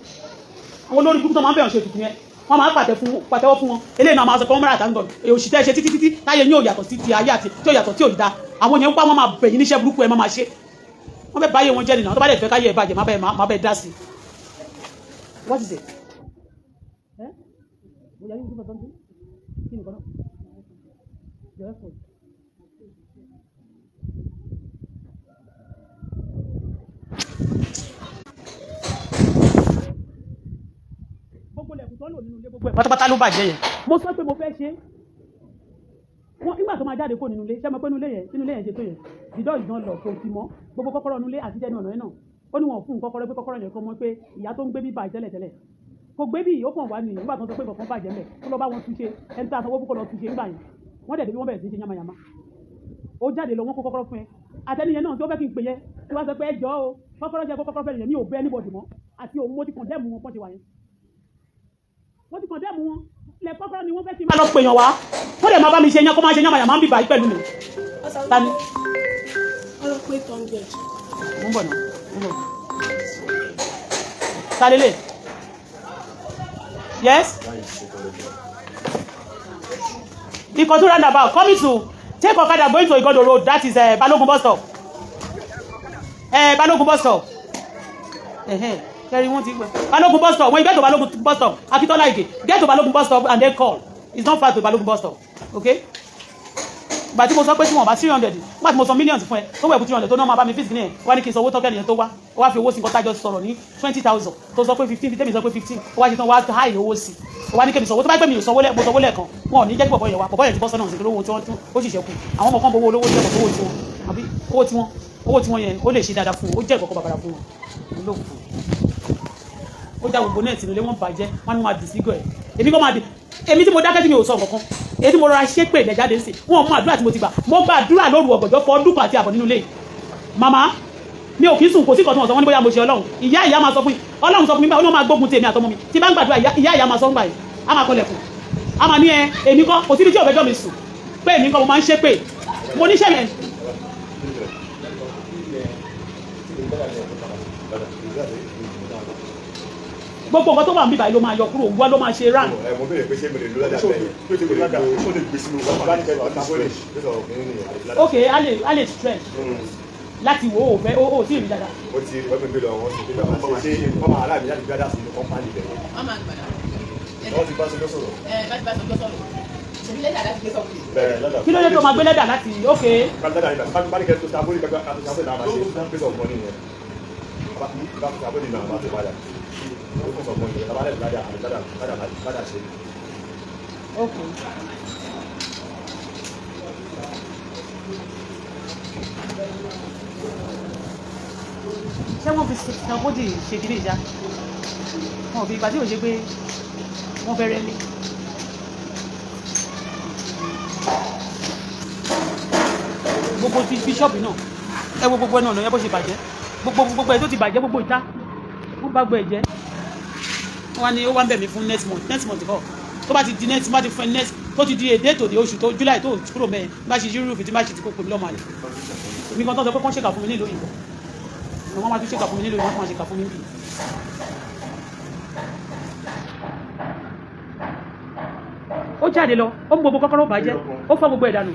Àwọn olórí burúkú tó máa ń bẹ̀rẹ̀ ṣe ètùtù yẹn, wọ́n máa ń pàtẹ́wọ́ fún wọn. Eléyìí náà máa sọ pé wọ́n mẹ́ra àtàǹgọ̀dù èyí òṣìṣẹ́ ṣe títí títí táyé ní òyàtọ̀ sí ti ayé àti tí ò yàtọ̀ tí ò da. Àwọn yẹn ń pa, wọ́n máa bẹ̀yìn níṣẹ́ burúkú ẹ̀, máa máa ṣe. Wọ́n fẹ́ báyé wọn jẹ́ nìyẹn. Tó bá dẹ̀ fẹ́ káyé ẹ̀ bàjẹ́, má bẹ́ẹ̀ dá sí i. What is it? Eh? Are you looking for something? Kí ni nǹkan náà? Your effort. Gbogbo ilẹ̀kùn tó ń lò nínú ilé, gbogbo ẹ̀ pátápátá ló bàjẹ́ yẹn. Mo sọ pé mo fẹ́ ṣe é. Wọ́n nígbà tó máa jáde kó nínú ilé, ṣé mo pé nínú ilé yẹn ṣe tó yẹn, the door is not locked, kò sí mọ́. Gbogbo kọ́kọ́rọ́ nínú ilé àti tẹnu ọ̀nà yẹn náà, ó ní wọn fún un kọ́kọ́rọ́, pé kọ́kọ́rọ́ yẹn kọ́ mọ́, pé ìyá tó ń gbé bíbá tẹ́lẹ̀ tẹ́lẹ̀ kò gbé bí, ó kàn wá nìyẹn. Nígbà tó ń sọ pé nǹkan kan bàjẹ́ mẹ́, kó lọ bá wọn túnṣe. Ẹni tá a sanwó fún kó lọ túnṣe. Nígbà yẹn, wọ́n dẹ̀ débi, wọ́n bẹ̀rẹ̀ sí í ṣe yamayama. Ó jáde lọ, wọ́n kó kọ́kọ́rọ́ fún ẹ. Àtẹniyẹn náà tó fẹ́ kí n pè yẹn, tí wọ́n sọ pé ẹ jọ̀ọ́ o, kọ́kọ́rọ́ jẹ́ kó kọ́kọ́rọ́ fẹ́ yẹn, mi ò bẹ́ anybody mọ́. Àti òun, mo ti condemn wọn pọ́n ṣe wà yẹn, mo ti condemn wọn. Lẹ kọ́kọ́rọ́ ni wọ́n fẹ́ kí n máa lọ pèèyàn wá, kó dẹ̀ máa bá mi ṣe yẹn, kó máa ṣe yamayama ń bíbá yìí pẹ̀lú mi. Tani? Wọ́n pé 800. Mo ń bọ̀ náà, mo ń bọ̀. Ta lélẹ̀? Yes, Ìkọ̀tún roundabout, coming to take okada going to Igodo Road, that is Balogun bus stop, Balogun bus stop. Kẹrin wọ́n ti gbẹ Balogun bus stop. When you get to Balogun bus stop, Akitola Ige, get to Balogun bus stop and then call. It's not far to Balogun bus stop, okay? Ìgbà tí mo sọ pé tí wọn bá 300, nígbà tí mo sọ millions fún ẹ tó wẹ̀ kú 300 tó náà máa bá mi fíìsì ní ẹ̀ wá ní kí n sọ owó tọ́kẹ́ nìyẹn tó wá, ó wá fi owó sí. Nǹkan tájọ sọ̀rọ̀ ní 20,000, tó sọ pé 15, tẹ́mi sọ pé 15, ó wá ṣe tán, wá háì owó sí, ó wá ní kí n sọ owó. Tó bá pẹ́ mi ò sanwó lẹ́, mo sanwó lẹ́ẹ̀kan, wọn ò ní jẹ́ kí bọ̀bọ̀ yẹn wá. Bọ̀bọ̀ yẹn ti bọ́ sọ́nà sí lówó tí wọ́n tún ó sì ṣẹ́kù. Àwọn ọmọ kan bọ owó olówó jẹ́ owó tiwọn, àbí owó tiwọn, owó tiwọn yẹn ó lè ṣe dáadáa fún wọn, ó jẹ́ ìkọ̀kọ̀ bàbàrà fún wọn olóòfò. Ó já gbogbo náà tìǹbù wọn bàjẹ́, wọn ni wọn máa dì sígọ̀ ẹ̀. Èmi kọ́ máa di èmi tí mo dákẹ́ tí mi ò sọ nǹkan kan, èyí tí mo rọra ṣépè lẹ̀ jáde sí wọn mú àdúrà tí mo ti gbà. Mo gba àdúrà lóru ọ̀gànjọ́ fún ọdún kan àti àbọ̀ nínú ilé màmá mi. Ò kì í sùn. Kò sí nǹkan tí wọ́n sọ. Wọ́n ní bóyá mo ṣe Ọlọ́run. Ìyá ìyá máa sọ fún mi, Ọlọ́run sọ fún mi báyìí, ó ní wọ́n máa gbógun ti èmi àtọmọ mi. Tí bá ń gbàdúrà, ìyá ìyá máa sọ ń gbà yìí, á máa kọlẹ̀kùn, á máa ní ẹ èmi kọ́. Kò síbi tí òfẹjọ́ mi sùn pé èmi kọ́ mo máa ń ṣépè. Mo níṣẹ́ yẹn. Gbogbo nǹkan tó wà níbí báyìí ló máa yọ kúrò, wá ló máa ṣe rán. Ẹ mo béèrè pé ṣé mo lè lo ládàá bẹ́ẹ̀? Ṣó lè lo ládàá? Ṣó lè gbé sínú Bá ní kẹ́kọ̀ọ́ tábìlì ló sọ̀rọ̀ fún yín nìyẹn. Ok, a lè stretch láti wò ó fẹ́ ó tí ì rí dáadáa. Ó ti wọ́n mi gbé lọ, wọ́n sì gbé lọ, wọ́n ṣe wọ́n máa aláàmì láti gbé ládàá sínú kọ́mpánì bẹ̀rẹ̀. Wọ́n máa gbàdá. Wọ́n ti bá ṣe lọ́sọ̀rọ̀. Ẹ bá ti bá sọjọ́ sọ̀rọ̀. Ṣèbí lẹ́tà láti gbé sọ̀rọ̀. Bẹ́ẹ̀ ládàá. Kí ló dé tó máa gbé lẹ́dà láti? Ok. Ládàá nígbà bá ní kẹ́kọ̀ọ́ tábìlì tábìlì náà máa ṣe pé sọ̀rọ̀ fún yín nìyẹn. Bá tábìlì náà máa ṣe padà. Ó fún sọ̀rọ̀ fún yín tábàlẹ̀ ládàá àti ládàá ládàá ṣe. Ok, ṣé wọ́n fi sanwó-dì ṣe kí ní ìjà wọn ò fi ìgbà tí ò ṣe pé wọ́n fẹ́ rẹ́lé. Gbogbo ti bíṣọ́ọ̀bù náà, ẹ wo gbogbo ẹnu ọ̀nà yẹn bó ṣe bàjẹ́, gbogbo gbogbo ẹ̀ tó ti bàjẹ́, gbogbo ìta wọ́n bá gbọ́ ẹ̀ jẹ́. Wọ́n ní ó wá ń bẹ̀ mí fún next month. Next month kọ́, tó bá ti di next, bá ti fún ẹ next, tó ti di èdè tòde oṣù tó July tó kúrò mẹ́ẹ̀, bá ṣe yúrù fi tí bá ṣe ti kó pè mí lọ́mọ àlè. Èmi kan tó sọ pé kán ṣèkà fún mi nílùú òyìnbó, wọ́n máa tún ṣèkà fún mi nílùú òyìnbó, wọ́n tún máa ṣèkà fún mi níbí. Ó jáde lọ, ó mú gbogbo kọ́kọ́rọ́ bàjẹ́, ó fọ́ gbogbo ẹ̀ dànù.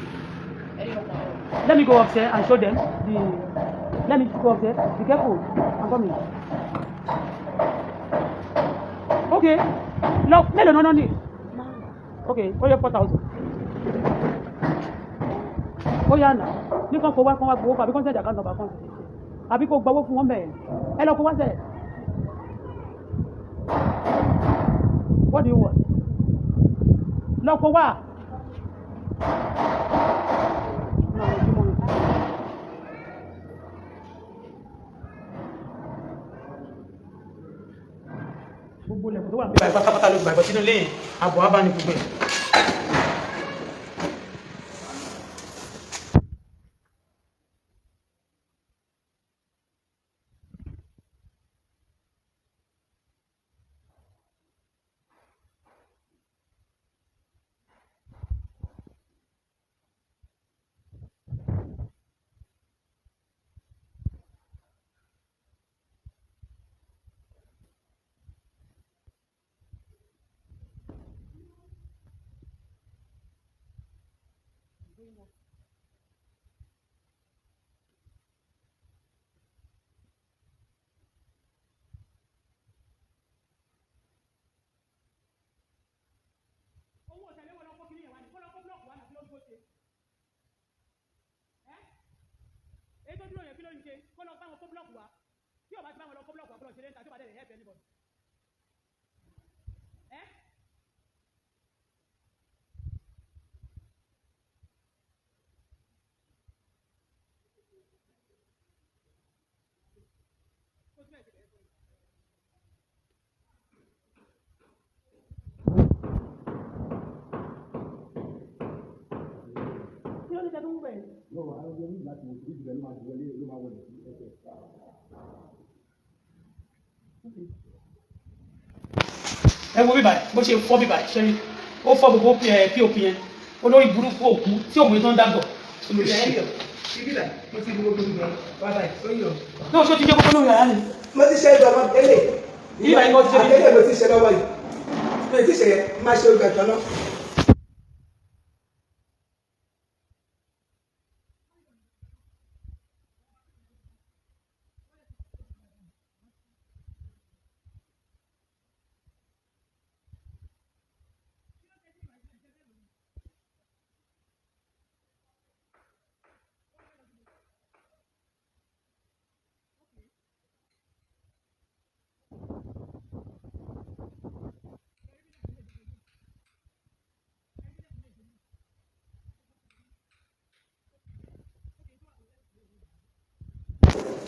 Let me go upstairs and show them the, let me go upstairs. Be careful, I'm coming. Okay, lọ. Mélòó náà ní? Okay, ó yẹ 4,000. Ó yà nà ní kàn kó wá, kàn wá gbowó fún, àbí kàn send account number kan, àbí kó gbowó fún wọn bẹ́ẹ̀. Ẹ lọ kó wá sẹ̀. Lọ́kọ̀ wà. Gbogbo ilẹ̀kùn tó wà níbàyí pátápátá ló gbàgbọ́ sínú ilé yẹn, àbọ̀ á bá ní gbogbo ẹ̀. Owó ọ̀sẹ̀ léwọ́ lọ́kọ́ kí ni ìwà ní kó lọ́kọ́ búlọ̀kù wà náà, kí ló ń bó ṣe ẹ́? Èyí tó dúró yẹn, kí ló ń ṣe? Kó lọ bá wọn kó búlọ̀kù wá. Tí ò bá ti bá wọn lọ kó búlọ̀kù wá, kó lọ ṣe lẹ́ńtà tí ó bá dẹ̀ lè help anybody ẹ́. Kó tún ẹ̀ ṣe bẹ̀rẹ̀ fún mi. Kí ló dé tẹ́ tó ń bẹ̀? No, àwọn ọmọ ní láti wò ìdílé ló máa wọlé, ló máa wọlé sí ẹsẹ̀. Ẹ wo bíbà bó ṣe fọ́ bíbà ṣẹ́rí, ó fọ́ gbogbo pop yẹn. Olórí burúkú òkú tí òun tó ń dàgbọ̀. Mo ti gbogbo ìgbà wá báyìí, ó yọ. Náà ṣó ti jẹ́ gbogbo lórí ara ni. Mo ti ṣe ìgbà kan tẹ́lẹ̀. Ìgbà yìí kò ti ṣe. Àtẹ́lẹ̀ mo ti ṣe lọ́wọ́ yìí. Mi ò ti ṣe yẹn, máa ṣe ìgbà kan náà.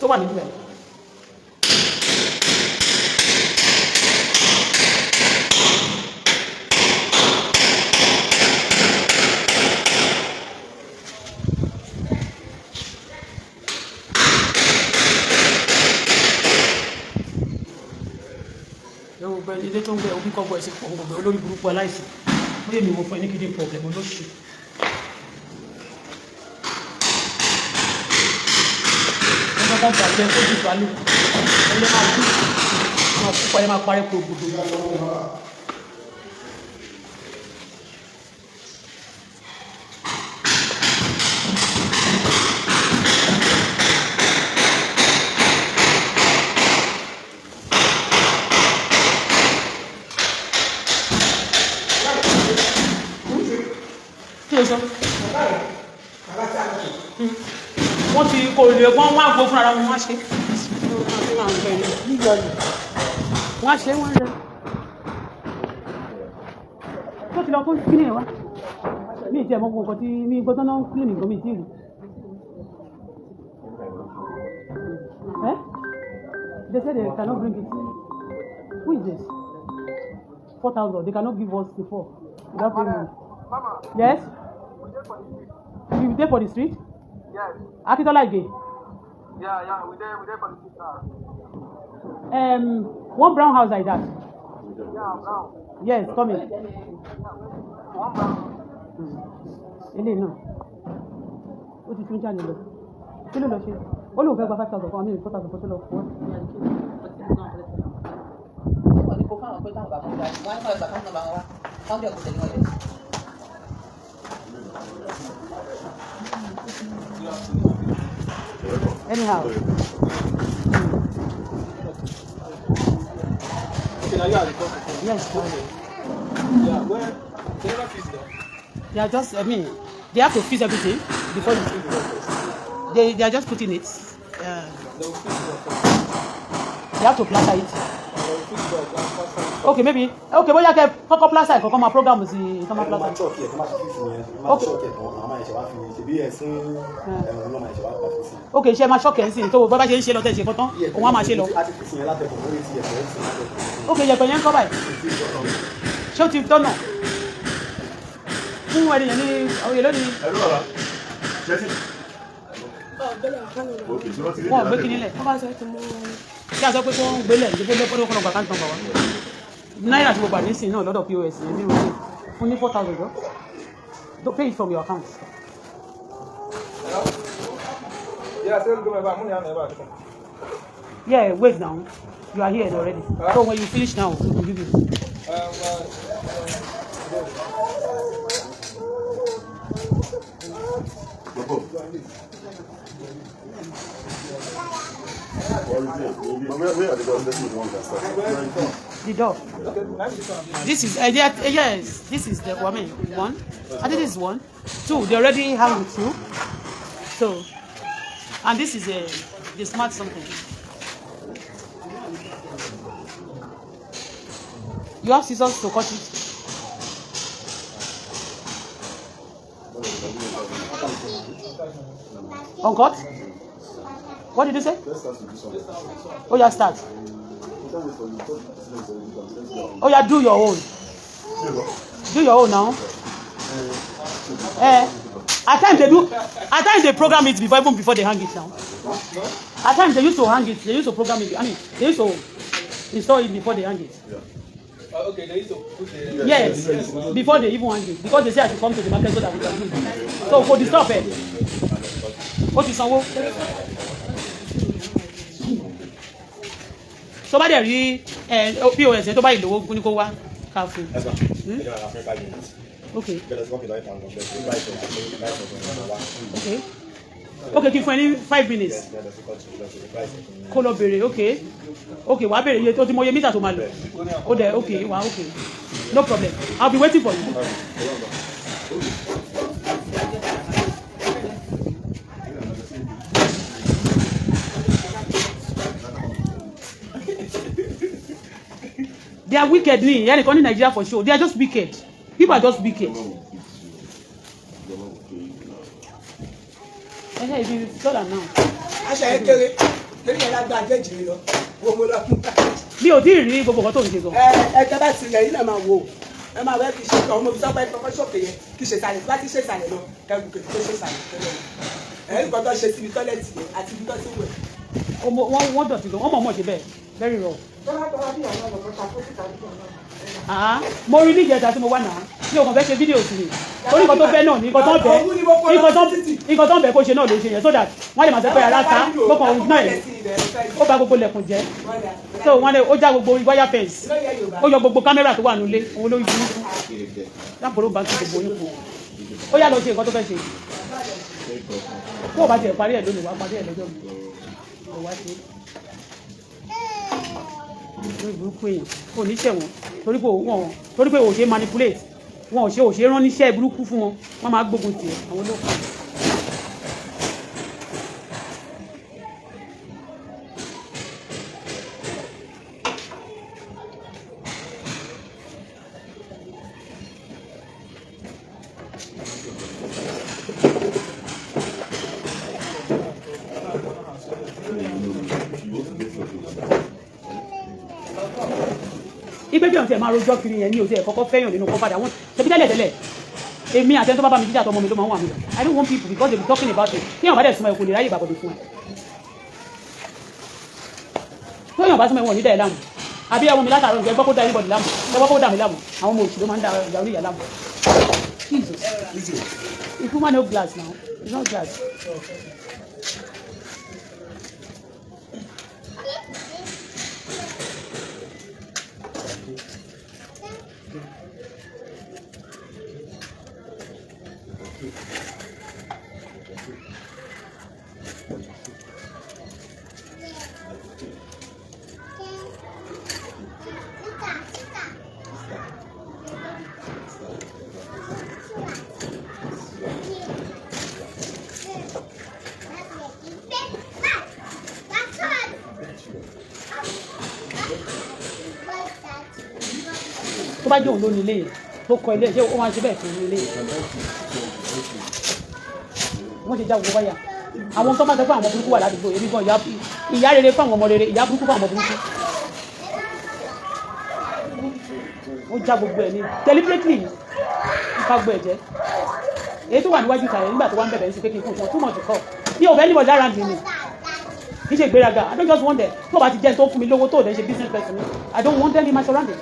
Tó wà nínú ẹ̀. Yóò gbẹ ilé tó ń gbẹ omi kọ́gbọ́ ẹ̀sìn pọ̀ gbogbo. Olórí burúkú aláìsàn, ó lè mi wò fún ẹ ní kidney problem olóṣù. Wọ́n bá bàjẹ́ kó jù bá lù ẹ lè máa kú, máa kú parẹ́, máa parẹ́ kó gbogbo. Kí ló sọ? Wọ́n ti kò lè wọ́n wá gbó fúnra wọn, wọ́n ṣe wọ́n ṣe wọ́n rẹ̀ tó ti lọ kó kíní ẹ̀ wá. Mi ìtì ẹ̀ mọ́ gbogbo nǹkan tí mi gbọ́dọ̀ náà kílìnì gan mi ìtì rí ẹ́. They said they cannot bring it. Who is this? 4,000. They cannot give us the four without paying money. Yes, you dey for the street? Yes. Akintola Ige. Yeah, we there for the street now. One brown house like that. Yeah, brown. Yes, come in. One brown. Eléyìí náà ó ti tún jáde lọ. Kí ló lọ ṣe? Ó lóun fẹ́ gba 5,000 kan àmì 4,000 kan tó lọ fún ọ. Wọ́n ní kó fáwọn pé táwọn bá mú wa, wọ́n á ní káwọn ìgbà káwọn náà bá wọn wá, káwọn dẹ̀ kó tẹ̀lé wọn lẹ̀. Anyhow. Okay, now you are the customer. Yes. Yeah, well, they never fix them. They are just, I mean, they have to fix everything before you they are just putting it. They will fix it first. They have to plaster it. They will fix it and plaster it. Okay, maybe, okay, bóyá kẹ kọ́kọ́ plaster ẹ̀, kọ́kọ́ máa program sí kọ́ máa Ẹ máa plaster. chalk ẹ̀, kọ́ máa fi fífi yẹn, máa chalk ẹ̀ tán, àwọn máa ṣe wá fi ṣe bí ẹ̀ fún ẹ̀rùn náà máa ṣe wá pa fi sí. Okay, ṣe máa ṣọ́ọ̀kì ẹ̀ ń sìn tó bá ṣe ń ṣe lọ tẹ̀ ṣe kọ́tán, òun á máa ṣe lọ. A ti fi sí yẹn látẹ̀kọ̀ lórí ti ẹ̀fọ́ sí látẹ̀kọ̀. Okay, yẹ̀pẹ̀ yẹn ń kọ́ báyìí. Ṣé ó ti tọ́nà fún ẹni yẹn ní oyè lónìí? Ẹ̀rọ bàbá. Ṣé ti? Ọ̀gbẹ́lẹ̀ àkànnà. Ok, ṣé wọ́n ti rí Wọn ò gbé kinní lẹ̀. Wọ́n bá sọ ti mú wọn. Kí a sọ pé kí wọ́n gbélẹ̀ ní gbélé kọ́nà kọ́nà gbàgbà tán bàwá náírà tí mo gbà nísìnyí náà lọ́dọ̀ POS yẹn ní ìròyìn fún ní 4,000 jọ. Don't pay it from your account. Yeah, say go back. Money on back. Yeah, wait now, you are here already, so when you finish now, we will give you. Where are the doors? Let's see the ones that start. The door. This is yeah, yes, this is the, I mean, one. I think this is one. Two, they already have with two. So, and this is a the smart something. You have scissors to cut it. Uncut? What did you say? Let's start to do something. Oh yeah, start. We can't wait for you. Talk to the president already. Let's go. Oh yeah, do your own. Do your own now. Eh, at times they do, at times they program it before, even before they hang it now. At times they used to hang it, they used to program it, I mean, they used to install it before they hang it. Okay, they used to put the. Yes, before they even hang it, because they say I should come to the market so that we can do it. So for the stop ẹ, ó ti sanwó. Tó bá dẹ̀ rí ẹ POS yẹn, tó bá ìlówó ní kó wá ká fún un. Let's go. Ẹ jẹ́ máa fẹ́ 5 minutes. Okay. Bẹ́ẹ̀ lọ sí kọ́mpútà ìtàn kan, bẹ́ẹ̀ sí báyìí sọ̀rọ̀, báyìí sọ̀rọ̀, wá. Okay, kí n fún ẹ ní 5 minutes. Yes, bẹ́ẹ̀ lọ sí kọ́ọ̀tù, lọ sí báyìí sọ̀rọ̀. Kó lọ béèrè. Okay, wàá béèrè iye tó ti mọ iye mítà tó máa lò ó dẹ. Okay, wàá, okay, no problem, I'll be waiting for you. They are wicked ni ẹnìkan ní Nigeria for sure. They are just wicked. People are just wicked. Ẹ ṣe ibi sọ́dà náà. Aṣọ yẹn kéré torí yẹn lágbá jẹ́jì mi lọ wo mo lọ fún. Mi ò tí ì rí gbogbo nǹkan tó ń ṣe gan. Ẹ ẹ tẹ bá ti rẹ yín náà máa wò ó, ẹ máa wẹ́ kí ṣe ọmọ fi sọ́pẹ́ kọ́kọ́ ṣòkè yẹn kí ṣe sàlẹ̀ láti ṣe sàlẹ̀ lọ kẹ́gùn kò tó ṣe sàlẹ̀ tẹ́lẹ̀ ẹ nǹkan tó ṣe síbi tọ́lẹ̀tì yẹn àti ibi tó ti wẹ̀. Wọ́n dọ̀tí gan, wọ́n mọ̀ mọ̀ ṣe bẹ́ẹ̀, very raw. Ah, mo rí níjẹta tí mo wà náà, mi ò kàn fẹ́ ṣe fídíò sí ni torí nǹkan tó fẹ́ náà ní nǹkan tó ń bẹ́, nǹkan tó ń bẹ́ kó ṣe náà ló ṣe yẹn, so that wọ́n lè máa sọ pé ara ta mo kàn náà ẹ̀. Ó bà gbogbo lẹ̀kùn jẹ́, so wọ́n lè ó já gbogbo wire fence, ó yọ gbogbo kámẹ́rà tó wà nílé òun lórí burúkú lápòrò bá ti gbogbo yín kù. Ó yá, lọ ṣe nǹkan tó fẹ́ ṣe. Kó o bá tiẹ̀ parí ẹ̀ lónìí, wàá parí ẹ̀ lọ́jọ́ mi ò wá ṣe lórí burúkú. Èèyàn kò ní ṣẹ̀wọ̀n torí pé wọn, torí pé ò ṣe manipulate wọn, ò ṣe rán níṣẹ́ burúkú fún wọn, wọ́n máa gbógun tiẹ̀ àwọn olókùn. Ipe bí òun tiẹ̀ máa rojọ́ kiri yẹn ní òun tiẹ̀ kọ́kọ́ fẹ́yàn nínú kọ́fàdà wọn ṣebí tẹ́lẹ̀ tẹ́lẹ̀, èmi àti ẹni tó bá bá mi jíjà tọmọ mi ló máa ń wà mí lọ. I don't want people because they be talking about it. Téèyàn bá dẹ̀ súnmọ́ ẹ, kò lè ráyè ìbàbọ̀dé fún ẹ. Tóyàn bá súnmọ́ ẹ, wọn ò ní dá ẹ láàmú. Àbí ẹwọn mi látàárọ̀ nǹkan, ẹ gbọ́ kó dá anybody láàmú, ẹ gbọ́ kó dá mi láàmú. Àwọn ọmọ òṣì ló máa ń da ìyá oníyà láàmú. Jesus, if woman no glass now, it's not glass. Tó bá jẹ́ òun ló ní ilé yẹn tó kọ́ ilé yẹn, ṣé ó máa ṣe bẹ́ẹ̀ fún ilé yẹn? Wọ́n ṣe já gbogbo wáyà. Àwọn tó máa sọ pé àwọn burúkú wà ládùúgbò èmi gan, ìyá rere fún àwọn ọmọ rere, ìyá burúkú fún àwọn burúkú. Ó já gbogbo ẹ̀ ní deliberately ní ká gbọ́ ẹ̀ jẹ́. Èyí tó wà níwájú ìtàlẹ̀ nígbà tó wà ń bẹ̀bẹ̀ ń sí pé kí n fún wọn too much call. Mi ò fẹ́ níbọ̀ lára mi ni, kì í ṣe ìgbéraga. I don't just want them. Tó bá ti jẹ́ tó fún mi lówó, tó dẹ̀ ṣe business person mi, I don't want them in my surrounding.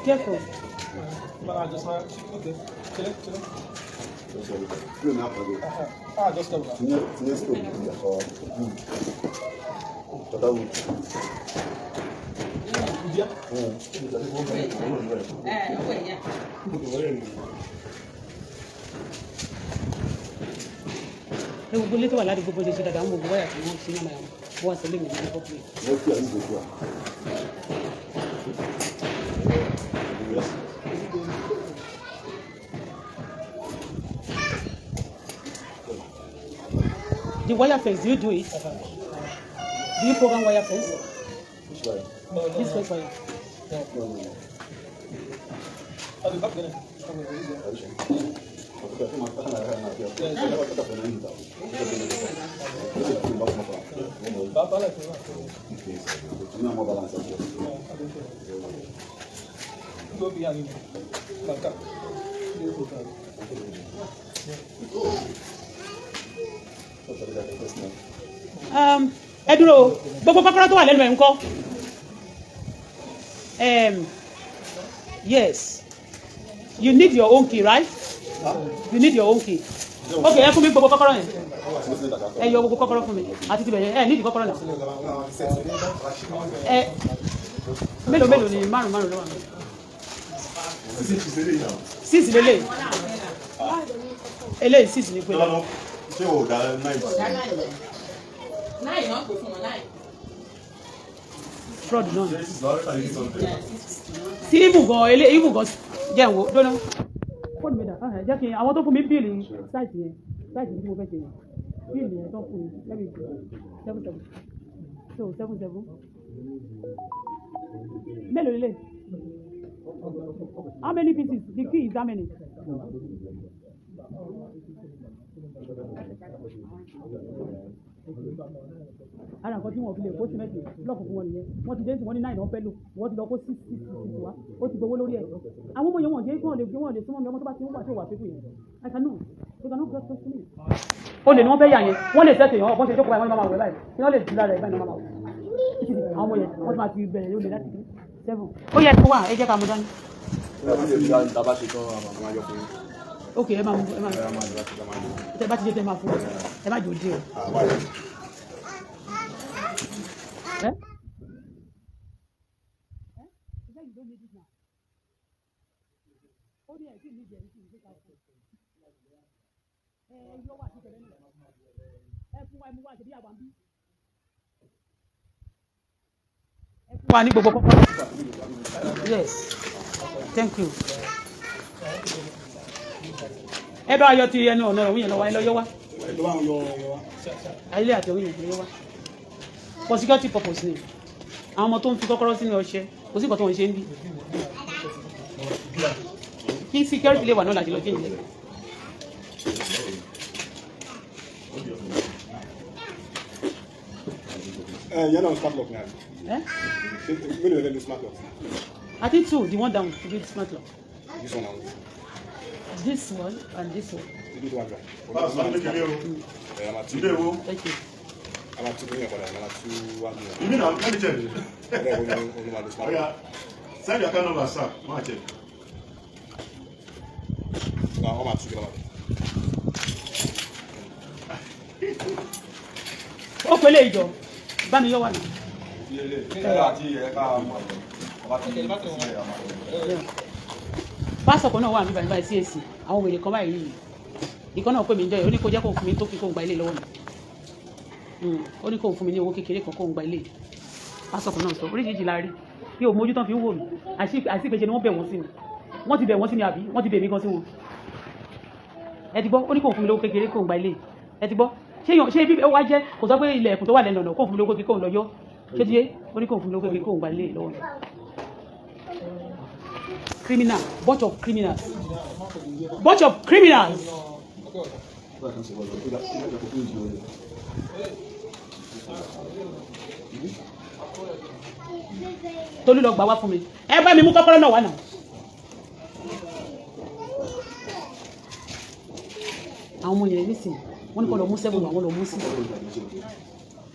Careful. Ẹ gbogbo ilé tó wà ládùúgbò bó ṣe ṣe dáadáa, ń gbogbo wáyà tí wọ́n ṣe yàmàyàmà, wọ́n wá sílé mi ní pọ́pùlì. The wire fence, do you do it? Do you program wire fence? Which wire? This fence wire. Ẹ dúró, gbogbo kọ́kọ́rọ́ tó wà lẹ́nu ẹ̀ ń kọ́. Yes, you need your own key, right? You need your own key. Okay, ẹ fún mi gbogbo kọ́kọ́rọ́ yẹn. Ẹ yọ gbogbo kọ́kọ́rọ́ fún mi àti tibẹ̀ yẹn. Ẹ nídìí kọ́kọ́rọ́ náà. Ẹ mélòó mélòó ni? Márùn márùn ló wà mí. Six lélẹ̀, eléyìí six ní pé. Ṣé o dá náà? Nine náà pè fún wọn, nine. Fraud náà sí ibù gan, elé ibù gan jẹ́ ń wo dóná. Fóònù mi dà? Jẹ́ kí àwọn tó fún mi bill site yẹn, site tí mo fẹ́ ṣe yẹn, bill yẹn tó fún mi. Let me see. Seven seven, so seven seven mélòó lélẹ̀? How many pieces? The key is how many? Ara nǹkan tí wọn fi lè kó símẹ́ǹtì block fún wọn nìyẹn. Wọ́n ti dé sí, wọ́n ní nine náà fẹ́ lò, wọ́n ti lọ kó six six six wá. Ó ti gbowó lórí ẹ̀. Àwọn ọmọ yẹn, wọ́n jẹ́ kí wọ́n lè gbé, wọ́n lè súnmọ́ mi. Ọmọ tó bá ti ń wà tí ò wà pépè yẹn, I cannot, they cannot get close to me. Ó lè ní wọ́n fẹ́ yà yẹn, wọ́n lè tẹ̀sẹ̀ yẹn, wọ́n ṣe jókòó báyìí, wọ́n ní máa wẹ̀ báyìí kí wọ́n lè dùn lára ẹ̀ báyìí, ní máa wẹ̀. Àwọn ọmọ yẹn, wọ́n ti máa ti bẹ̀rẹ̀ yóò lè láti seven. Ó yẹ kó wà, ẹ jẹ́ ká mú dání. Ok, ẹ máa mú, ẹ máa tẹ bá ti ṣe, tẹ máa fún ẹ, má jò dé o. Eh? He said you don't need it now. Ó ní ẹ̀ tí ní ìjẹ́ ìsìn ìgbéka fún ẹ. Ẹ yọ wà sí tẹ̀lé náà. Ẹ fún wa, ẹ mú wá, ṣe bí àwa ń bí. Ẹ fún wa ní gbogbo kọ́kọ́rọ́. Yes, thank you. Ẹ bá yọ ti ẹnu ọ̀nà òun yẹn lọ wá, ẹ lọ yọ wá. Ayílẹ̀ àti òun yẹn lọ yọ wá. For security purpose ni. Àwọn ọmọ tó ń fi kọ́kọ́rọ́ sínú ọṣẹ, kò sí nǹkan tó ń ṣe ń bí. Kí security lè wà náà láti lọ change ẹ̀. Yẹn náà smart lock ni àbí? Eh? Mélòó lè lo smart lock? I think two, the one down to be smart lock. This one and This one and this one. this one. Báwo sọ ní kékeré o? Ẹ máa tú. Ilé wo? Thank you. A máa tú ní ẹ̀kọ́ dà, a máa tú wá ní Ìmí náà, let me check. ẹ̀kọ́ ní olú máa lo smart Oya, lock. send your account number, sir. Máa check. Wọ́n máa tú kí lọ́wọ́. Ó pélé ìjọ, bá mi yọ wà ní. Àti ẹ̀ka ọba tí Pásọ̀ kan náà wà níbàyí báyìí, CAC, àwọn wèrè kan báyìí yìí. Ìkan náà pè mí jẹ́, ó ní kó jẹ́ kó fún mi tó kí kó gba ilé lọ́wọ́ mi. Ó ní kóun fún mi ní owó kékeré kan kóun gba ilé. Pásọ̀ kan náà sọ oríṣiríṣi la rí bí o mójú tán fi ń wò mí, àti ìpèsè ni wọ́n bẹ̀ wọ́n sí mi, wọ́n ti bẹ̀ wọ́n sí mi, àbí wọ́n ti bẹ̀ mí gan sí wọn. Ẹ ti gbọ́, ó ní kóun fún mi lówó kékeré kóun gba ilé. Ẹ ti gbọ́, ṣé yàn ṣé ibi ó wá jẹ́ kò sọ pé ilẹ̀ ẹ̀kún tó wà lẹ́nu ọ̀nà, kóun fún mi lówó kékeré kóun lọ yọ. Ṣé ti yé? Ó ní kóun fún mi lówó kékeré kóun gba ilé lọ́wọ́ mi. Criminal, bunch of criminals, bunch of criminals. Tolú lọ gbà wá fún mi. Ẹ bá mi mú kọ́kọ́rọ́ náà wá náà. Àwọn ọmọ yẹn nísìnyí, wọ́n ní kó lọ mú seven wá, wọ́n lọ mú six,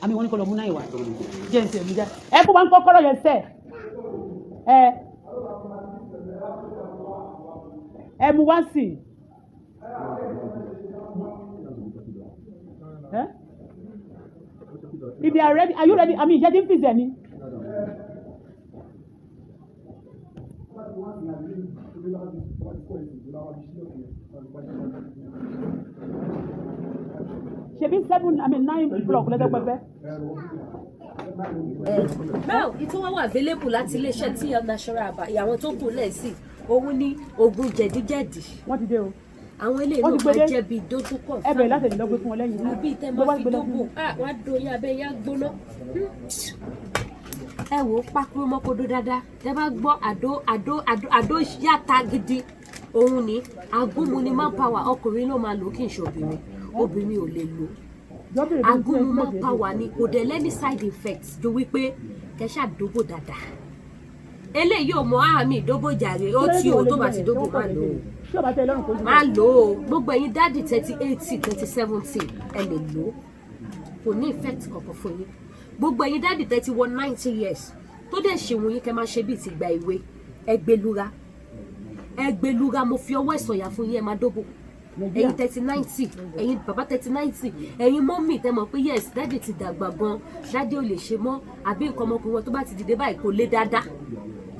àmì wọ́n ní kó lọ mú nine wá. Jẹ́ ǹ tẹ̀ mí já. Ẹ kó bá ń kọ́kọ́rọ́ yẹn sẹ́ ẹ ẹ mú wá sí i. If you are ready, are you ready? I mean, ìṣẹ́ tí ń fìṣẹ́ ni. Ṣebí 7, I mean 9 block lẹ́dẹ́gbẹ́fẹ́. Now ìtún wá wà available láti iléeṣẹ́ TL Natural Herbal. Àwọn tó kù lẹ́sìn òun ní oògùn jẹ̀díjẹ̀dí. Wọ́n ti dé o. Àwọn eléyìí Wọ́n ti náà gbé máa dé. jẹ́ bíi dójúkọ̀. Ẹ bẹ̀rẹ̀ láti ẹ̀dínlọ́gbé fún wọn lẹ́yìn. Àbí tẹ́ Gbé máa wá fi gbé lọ dógò fún mi. Wá doyin abẹ́ yá gbóná. Ẹ wò ó, pákúrú mọ́kòdó dáadáa. Tẹ́ bá gbọ́ àdó àdó àdó àdó yàtà gidi, òun ni agúnmu ni manpower. Ọkùnrin ló máa lò, kí n ṣe obìnrin, obìnrin ò lè lò. Agúnmu manpower ni, kò dẹ̀ lẹ́ni side effects ju wípé kẹ́ ṣàdógò dáadáa. Eléyìí ò mọ àmì ìdógò jàre, ó tí o tó bá ti dógò má lò ó, Tí o bá tẹ́ ẹ lọ́rùn kó jù. má lò ó. Gbogbo ẹ̀yin daddy 30 80, 30 70, ẹ lè lò ó, kò ní effect kankan fún yín. Gbogbo ẹ̀yin daddy 31 90 years tó dẹ̀ ṣèwọ̀n yín, kẹ́ máa ṣe bíi ti gba ìwé, ẹ gbẹlura, ẹ gbẹlura. Mo fi ọwọ́ ìsọ̀yà fún yín, ẹ máa dógò. Ẹ̀yin 30 90, ẹ̀yin bàbá 30 90, ẹ̀yin mummy tẹ́ mọ̀ pé yes, daddy ti dàgbà gan, daddy ò lè ṣe mọ́, àbí nǹkan ọmọkùnrin wọn tó bá ti dìde báyìí kò lè dáadáa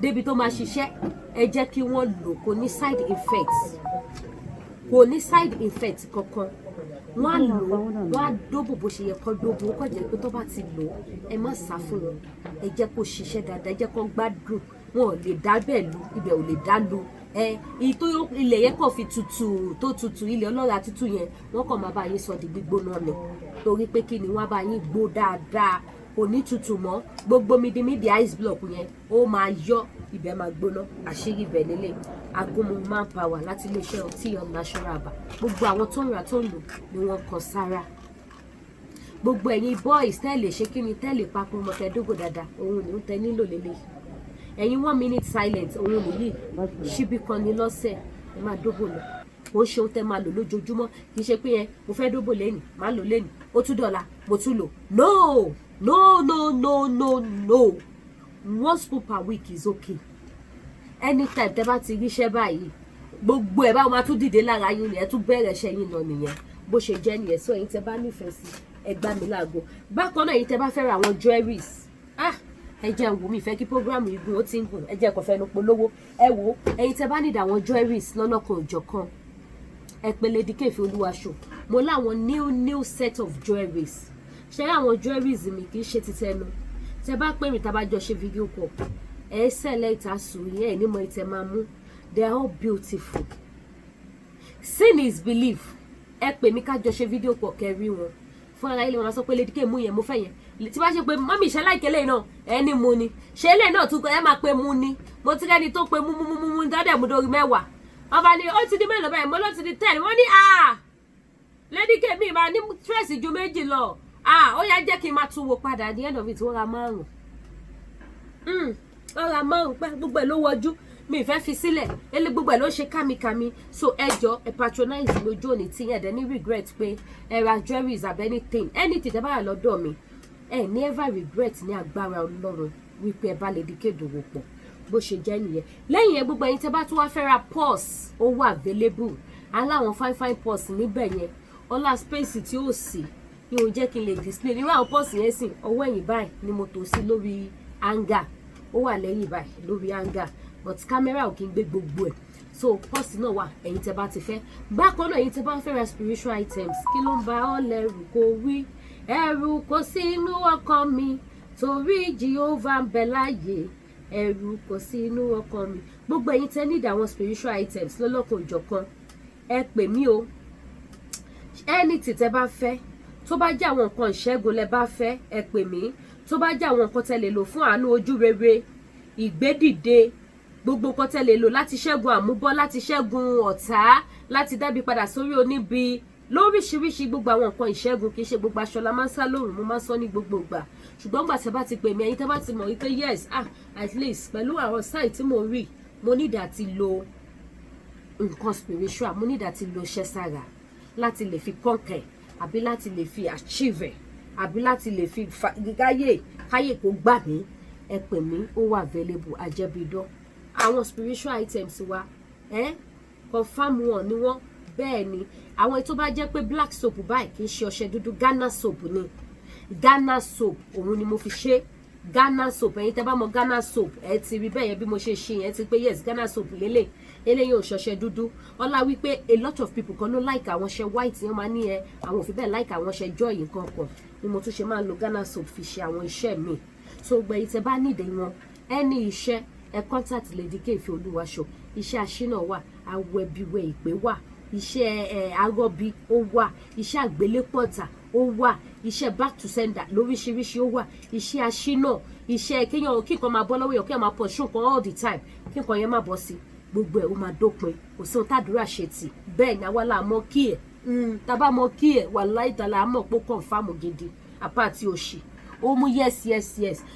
débi tó máa ṣiṣẹ́, ẹ jẹ́ kí wọ́n lò. Kò ní side effects, kò ní side effect kankan. Wọ́n á lò ó, wọ́n á dóbò bó ṣe yẹ kó dóbò. Ó kàn jẹ́ pé tó bá ti lò ó, ẹ má sá fún wọn, ẹ jẹ́ kó ṣiṣẹ́ dáadáa, ẹ jẹ́ kó gbádùn. Wọn ò lè dá bẹ́ẹ̀ lu ibẹ̀, ò lè dá lu ẹ èyí tó ilẹ̀ yẹn kàn fi tutù tó tutù, ilẹ̀ ọlọ́ra tútù yẹn, wọ́n kàn máa bá yín sọ di gbígbóná ni. Torí pé kí ni, wọ́n á bá yín gbó dáadáa, kò ní tutù mọ́. Gbogbo mídìmídì ice block yẹn ó máa yọ, ibẹ̀ máa gbóná. Àṣírí ibẹ̀ nílé agúnmu manpower láti iléeṣẹ́ TL Natural Herbal. Gbogbo àwọn tó ń rà tó ń lò ni wọ́n kọ sára. Gbogbo ẹ̀yin boys tẹ́ lè ṣe kí ni, tẹ́ lè papọ̀ mọ́, tẹ́ dógò dáadáa, òun ni ó tẹ́ nílò lélẹ̀. Ẹ̀yin one minute silent, òun nìyí. Ṣíbí kan ní lọ́sẹ̀, ẹ máa dógò lọ. Kò ń ṣe ohun tẹ́ máa lò lójoojúmọ́. Kì í ṣe pé yẹn mo fẹ́ dógò lẹ́nìí, máa lò lẹ́nìí, ó tún dọ̀la mo tún lò. No, no, no, no, no, no. One spoon per week is okay. Anytime tẹ́ bá ti ríṣẹ́ báyìí, gbogbo ẹ̀ báwo máa tún dìde lára yín ni, ẹ tún bẹ̀rẹ̀ iṣẹ́ yín lọ nìyẹn. Bó ṣe jẹ́ nìyẹn. Sọ ẹ̀yin tẹ́ bá nífẹ̀ẹ́ sí, ẹ gbá mi láago. Bákan náà, ẹ̀yin tẹ́ bá fẹ́ ra àwọn jewelries, ah, ẹ jẹ́ n wò, mí fẹ́ kí program yìí gùn, ó ti ń gùn, ẹ jẹ́ kó fẹ́nu polówó. Ẹ wò, ẹ̀yin tẹ́ bá nídìí àwọn jewelries lọ́lọ́kan òjọ̀kan, ẹ pè Lady K Olúwaṣọ. Mo láwọn new new set of jewelries. Ṣé àwọn jewelries mi kì í ṣe títẹnu. Tẹ́ bá pè mí, tá bá jọ ṣe video call, ẹ select aṣọ yẹn, ẹ ní mọ ìtẹ̀ máa mú. They are all beautiful. Seeing is belief. Ẹ pè mí, ká jọ ṣe video call, kẹ́ rí wọn fún ara ilé wọn. Máa sọ pé Lady K, mú yẹn, mo fẹ́ yẹn. Tí bá ṣe pé mummy ṣe láìké lẹ́yìn náà, ẹ ní mu ni ṣe lẹ́yìn náà tún ẹ máa pe mu ni. Mo ti rẹ́ni tó pe mú mú mú mú dọ́dẹ̀ mú dórí 10. Wọ́n bá ní ó ti di mélòó báyìí? Mo ló ti di 10. Wọ́n ní, ah, Lady K, mi máa ní stress ju 2 lọ. Ah, ó yá, jẹ́ kí n máa tún wo padà. At the end of it, wọ́n ra 5, wọ́n ra 5 pẹ́. Gbogbo ẹ̀ ló wọjú mi ìfẹ́ fi sílẹ̀ ele, gbogbo ẹ̀ ló ṣe kámikàmi. So ẹ jọ, ẹ patronize lójú òní tí ẹ dẹ̀ ní regret pé ẹ ra jewelries àbí anything, anything tẹ́ bá rà lọ́dọ̀ mi. Ẹ ní ever regret ní agbára Ọlọ́run wípé ẹ bá Lady K dòwò pọ̀. Bó ṣe jẹ́ nìyẹn. Lẹ́yìn yẹn, gbogbo ẹ̀yin tẹ́ bá tún wá fẹ́ ra purse, ó wà available. Aláwọn fine fine purse níbẹ̀ yẹn. Ọlá space tí ó sì ní òun jẹ́ kí n lè display nírú àwọn purse yẹn sìn. Ọwọ́ ẹ̀yìn báyìí ni mo tò sí lórí hanger, ó wà lẹ́yìn báyìí lórí hanger, but camera ò kí n gbé gbogbo ẹ̀. So purse náà wà, ẹ̀yin tẹ́ bá ti fẹ́. Bákan náà, ẹ̀yin tẹ́ bá ń fẹ́ ra spiritual items, kí ló ń ba ọ́ lẹ́rù kó wí? Ẹ̀rù kò sí inú ọkàn mi, torí Jehovah ń bẹ láàyè. Ẹ̀rù kò sí inú ọkàn mi. Gbogbo ẹ̀yin tẹ́ need àwọn spiritual items lọ́lọ́kan òjọ̀kan, ẹ pè mí o. Anything tẹ́ bá fẹ́, tó bá jẹ́ àwọn nǹkan ìṣẹ́gun lẹ bá fẹ́, ẹ pè mí. Tó bá jẹ́ àwọn nǹkan tẹ́ lè lò fún àánú, ojú rere, ìgbédìde, gbogbo nǹkan tẹ́ lè lò láti ṣẹ́gun àmúbọ́, láti ṣẹ́gun ọ̀tá, láti dábì padà sórí oníbi lóríṣiríṣi, gbogbo àwọn nǹkan ìṣẹ́gun. Kì í ṣe gbogbo aṣọ la máa ń sá lóòrùn, mo máa ń sọ ní gbogbo ìgbà. Ṣùgbọ́n gbà tẹ́ bá ti pè mí, ẹ̀yin tẹ́ bá ti mọ̀ wípé yes, ah, at least pẹ̀lú àwọn sign tí mo rí, mo need àti lo nǹkan spiritual, mo need àti lo iṣẹ́ sára láti lè fi conquer, àbí láti lè fi achieve ẹ̀, àbí láti lè fi káyè káyè kó gbà mí, ẹ pè mí, ó wà available. Àjẹbídán àwọn spiritual items wa, ẹ confam wọn ni wọn. Bẹ́ẹ̀ ni, àwọn tó bá jẹ́ pé black soap báyìí, kì í ṣe ọṣẹ dúdú, Ghana soap ni. Ghana soap òun ni mo fi ṣe. Ghana soap, ẹ̀yin tẹ́ bá mọ̀ Ghana soap, ẹ ti rí bẹ́ẹ̀ yẹn bí mo ṣe ṣe yẹn ti pé yes, Ghana soap lélẹ̀. Eléyìí ò ṣọṣẹ dúdú. Ọlá wípé a lot of people kan ló like àwọn ọṣẹ white yẹn, máa ní ẹ àwọn ò fi bẹ́ẹ̀ like àwọn ọṣẹ joy nǹkan kan ni mo tún ṣe máa ń lo Ghana soap fi ṣe àwọn iṣẹ́ mi. So gbẹ̀yìn tẹ́ bá nídìí wọn, ẹni iṣẹ́, ẹ contact Lady K Ìfẹ́ Olúwaṣọ. Iṣẹ́ aṣínà wà, awẹbiwẹ ìpè wà, iṣẹ́ ẹ arọ́bí ó wà, iṣẹ́ àgbélépọ̀tà ó wà, iṣẹ́ back to sender lóríṣiríṣi ó wà, iṣẹ́ aṣínà, iṣẹ́ kéèyàn kí nǹkan máa bọ́ lọ́wọ́ èèyàn, kéèyàn máa pọ̀ ṣùn kan all the time, kí nǹkan yẹn má bọ́ sí, gbogbo ẹ̀ ó máa dópin. Kò sí ohun tàdúrà ṣe tì. Bẹ́ẹ̀ ni àwa là mọ̀ kí ẹ̀ tábà mọ̀ kí ẹ̀ wà láì tàlà àmọ̀ pé confam gidi apá àti òṣì ó mú. Yes,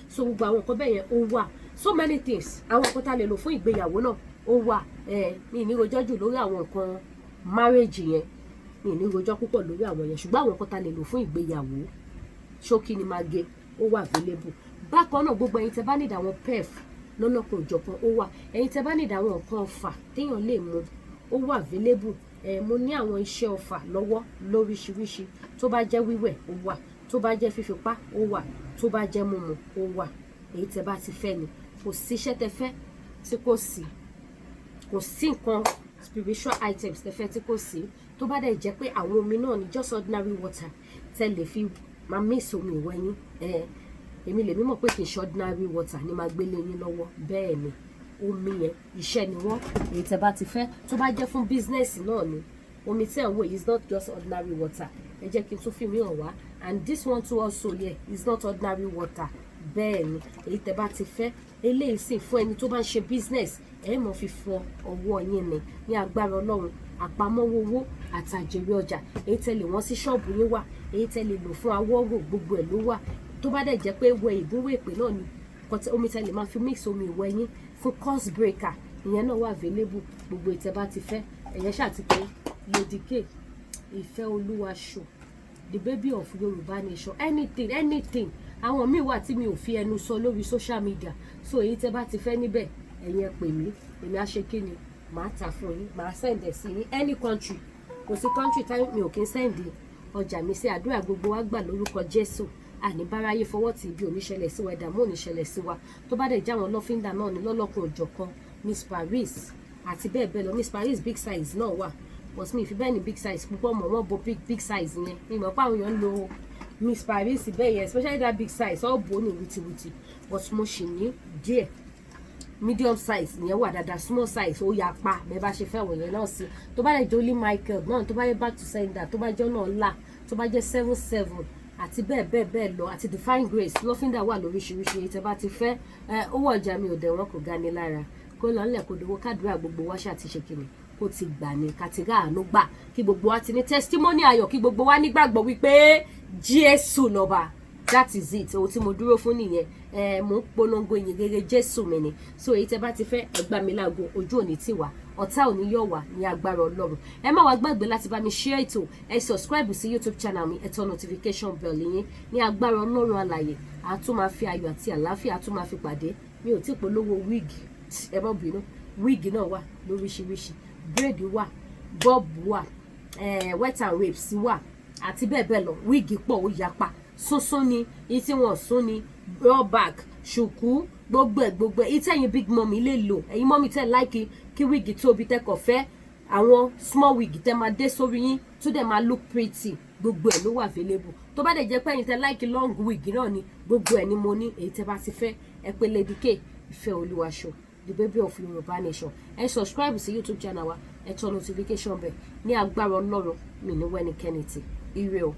so gbogbo àwọn nǹkan bẹ́ẹ̀ yẹn ó wà, so many things. Àwọn nǹkan tá a lè lò fún ìgbéyàwó náà ó wà. Ẹ mi ní rojọ́ jù lórí àwọn nǹkan marriage yẹn, mi ní rojọ́ púpọ̀ lórí àwọn yẹn, ṣùgbọ́n àwọn nǹkan tá a lè lò fún ìgbéyàwó, ṣókí ni máa gé, ó wà available. Bákan náà, gbogbo ẹ̀yin tẹ́ bá need àwọn perf lọ́lọ́kan òjọ̀kan, ó wà. Ẹ̀yin tẹ́ bá need àwọn nǹkan ọfà téèyàn lè mu, ó wà available. Ẹ̀ mo ní àwọn iṣẹ́ ọfà lọ́wọ́ lóríṣiríṣi. Tó bá jẹ́ wíwẹ̀, ó wà. Tó bá jẹ́ fífipá, ó wà. Tó bá jẹ́ mímu, ó wà. Èyí tẹ́ bá ti fẹ́ ni. Kò sí iṣẹ́ tẹ́ fẹ́ tí kò sí, kò sí nǹkan spiritual items tẹ́ fẹ́ tí kò sí. Tó bá dẹ̀ jẹ́ pé àwọn omi náà ní, just ordinary water tẹ́ lè fi máa mix omi ìwẹ̀ yín, ẹ̀ èmi lèmi mọ̀ pé kì í ṣe ordinary water ni máa gbélé yín lọ́wọ́. Bẹ́ẹ̀ ni, omi yẹn, iṣẹ́ ni wọ́n. Èyí tẹ́ bá ti fẹ́, tó bá jẹ́ fún business náà ni, omi tí ẹ̀ ń wò is not just ordinary water. Ẹ jẹ́ kí n tún fi mí hàn wá. And this one too also here is not ordinary water. Bẹ́ẹ̀ ni, èyí tẹ́ bá ti fẹ́. Eléyìí sì fún ẹni tó bá ń ṣe business, ẹ mọ̀ fi fọ ọwọ́ yín ni. Ní agbára Ọlọ́run, àpamọ́wọ́ owó àtàjèrè ọjà. Èyí tẹ́ lè wọ́n sí ṣọ́ọ̀bù yín wà, èyí tẹ́ lè lò fún awọ́rò, gbogbo ẹ̀ ló wà. Tó bá dẹ̀ jẹ́ pé wẹ ìgúnwé ìpè náà ni, omi tẹ́ lè máa fi mix omi ìwẹ̀ yín fún curse breaker, ìyẹn náà wà available. Gbogbo ìtẹ́ bá ti fẹ́, ẹ̀yẹn ṣáà ti pé Lady K Ìfẹ́ Olúwa show, the baby of Yorùbá nation. Anything, anything. Àwọn míì wà tí mi ò fi ẹnu sọ lórí social media. So èyí tẹ́ bá ti fẹ́ níbẹ̀, ẹ̀yin ẹ pè mí, èmi á ṣe kí ni, màá tà fún yín, màá send ẹ̀ sí yín any country. Kò sí country tá mi ò kí ń send ọjà mi sí. Àdúrà gbogbo wa gbà lórúkọ Jésù. Àní báráyé fọwọ́ tí ibi oníṣẹ̀lẹ̀ sí wa, ìdààmú oníṣẹ̀lẹ̀ sí wa. Tó bá dẹ̀ já àwọn lọ́fíńdà náà ní lọ́lọ́kun òjọ̀kan, Miss Paris àti bẹ́ẹ̀ bẹ́ẹ̀ lọ. Miss Paris big size náà wà, but mi ì fi bẹ́ẹ̀ ní big size púpọ̀ mọ̀. Wọ́n bo big big size yẹn, mi mọ̀ pé àwọn èèyàn ń lo Miss Paris bẹ́ẹ̀ yẹn, especially that big size, all bò ní wìtìwìtì, but mo ṣì ní díẹ̀. Medium size yẹn wà dáadáa, small size ó yà pa bẹ́ẹ̀ bá ṣe fẹ́ wọ̀nyẹn náà sí. Tó bá lè jẹ́ Holy Michael náà, tó bá yẹ back to sender, tó bá jẹ́ náà ńlá, tó bá jẹ́ 77 àti bẹ́ẹ̀ bẹ́ẹ̀ bẹ́ẹ̀ lọ, àti divine grace, lọ́fíńdà wà lóríṣiríṣi. Èyí tẹ́ bá ti fẹ́ ẹ, owó ọjà mi ò dẹ̀ wọ́n, kò ga ni lára. Kó lọ ńlẹ̀, kó dowó. Kádùúrà gbogbo wa ṣáà ti ṣe kìnnì kó ti gbà ní kàtìgá àánú gbà, kí gbogbo wa ti ní testimony ayọ̀, kí gbogbo wa nígbàgbọ́ wípé Jésù lọ́ba. That is it. Ohun tí mo dúró fún nìyẹn. Ẹ mò ń polongo ìyìn rere Jésù mi ni. So èyí tẹ́ bá ti fẹ́, ẹ gbá mi láago. Ojú òní tì wá, ọ̀tá ò ní yọ̀ wá ní agbára Ọlọ́run. Ẹ má wá gbàgbé láti bá mi share ètò, ẹ subscribe sí YouTube channel mi, ẹ tọ notification bell yín. Ní agbára Ọlọ́run alàyè, a tún máa fi ayọ̀ àti àlàáfíà, a tún máa fi pàdé. Mi ò tí polówó wig, ẹ má bínú. Wig náà wà lóríṣiríṣi, braid wà, bob wà, wet and waves wà àti bẹ́ẹ̀ bẹ́ẹ̀ lọ. Wig pọ̀, ó yapa. Sunsun ni, èyí tí wọ́n sún ni, back, ṣùkú, gbogbo ẹ̀ gbogbo ẹ̀. Ìtẹ̀yìn big mummy lè lò, ẹ̀yin mummy tẹ̀ like kí wig tóbi, tẹ́ kọ̀ fẹ́ àwọn small wig tẹ́ máa dé sórí yín tó dẹ̀ máa look pretty. Gbogbo ẹ̀ ló wà available. Tó bá dẹ̀ jẹ́ pé ẹ̀yin tẹ́ like long wig náà ni, gbogbo ẹ̀ ni mo ní. Èyí tẹ́ bá ti fẹ́, ẹ pé Lady K Ìfẹ́ Olúwaṣọ, the baby of Yorùbá Nation. Ẹ subscribe sí YouTube channel wa, ẹ turn notification bell. Ní agbára Ọlọ́run, mi ní wẹ́nikẹ́ni tì. Ire o.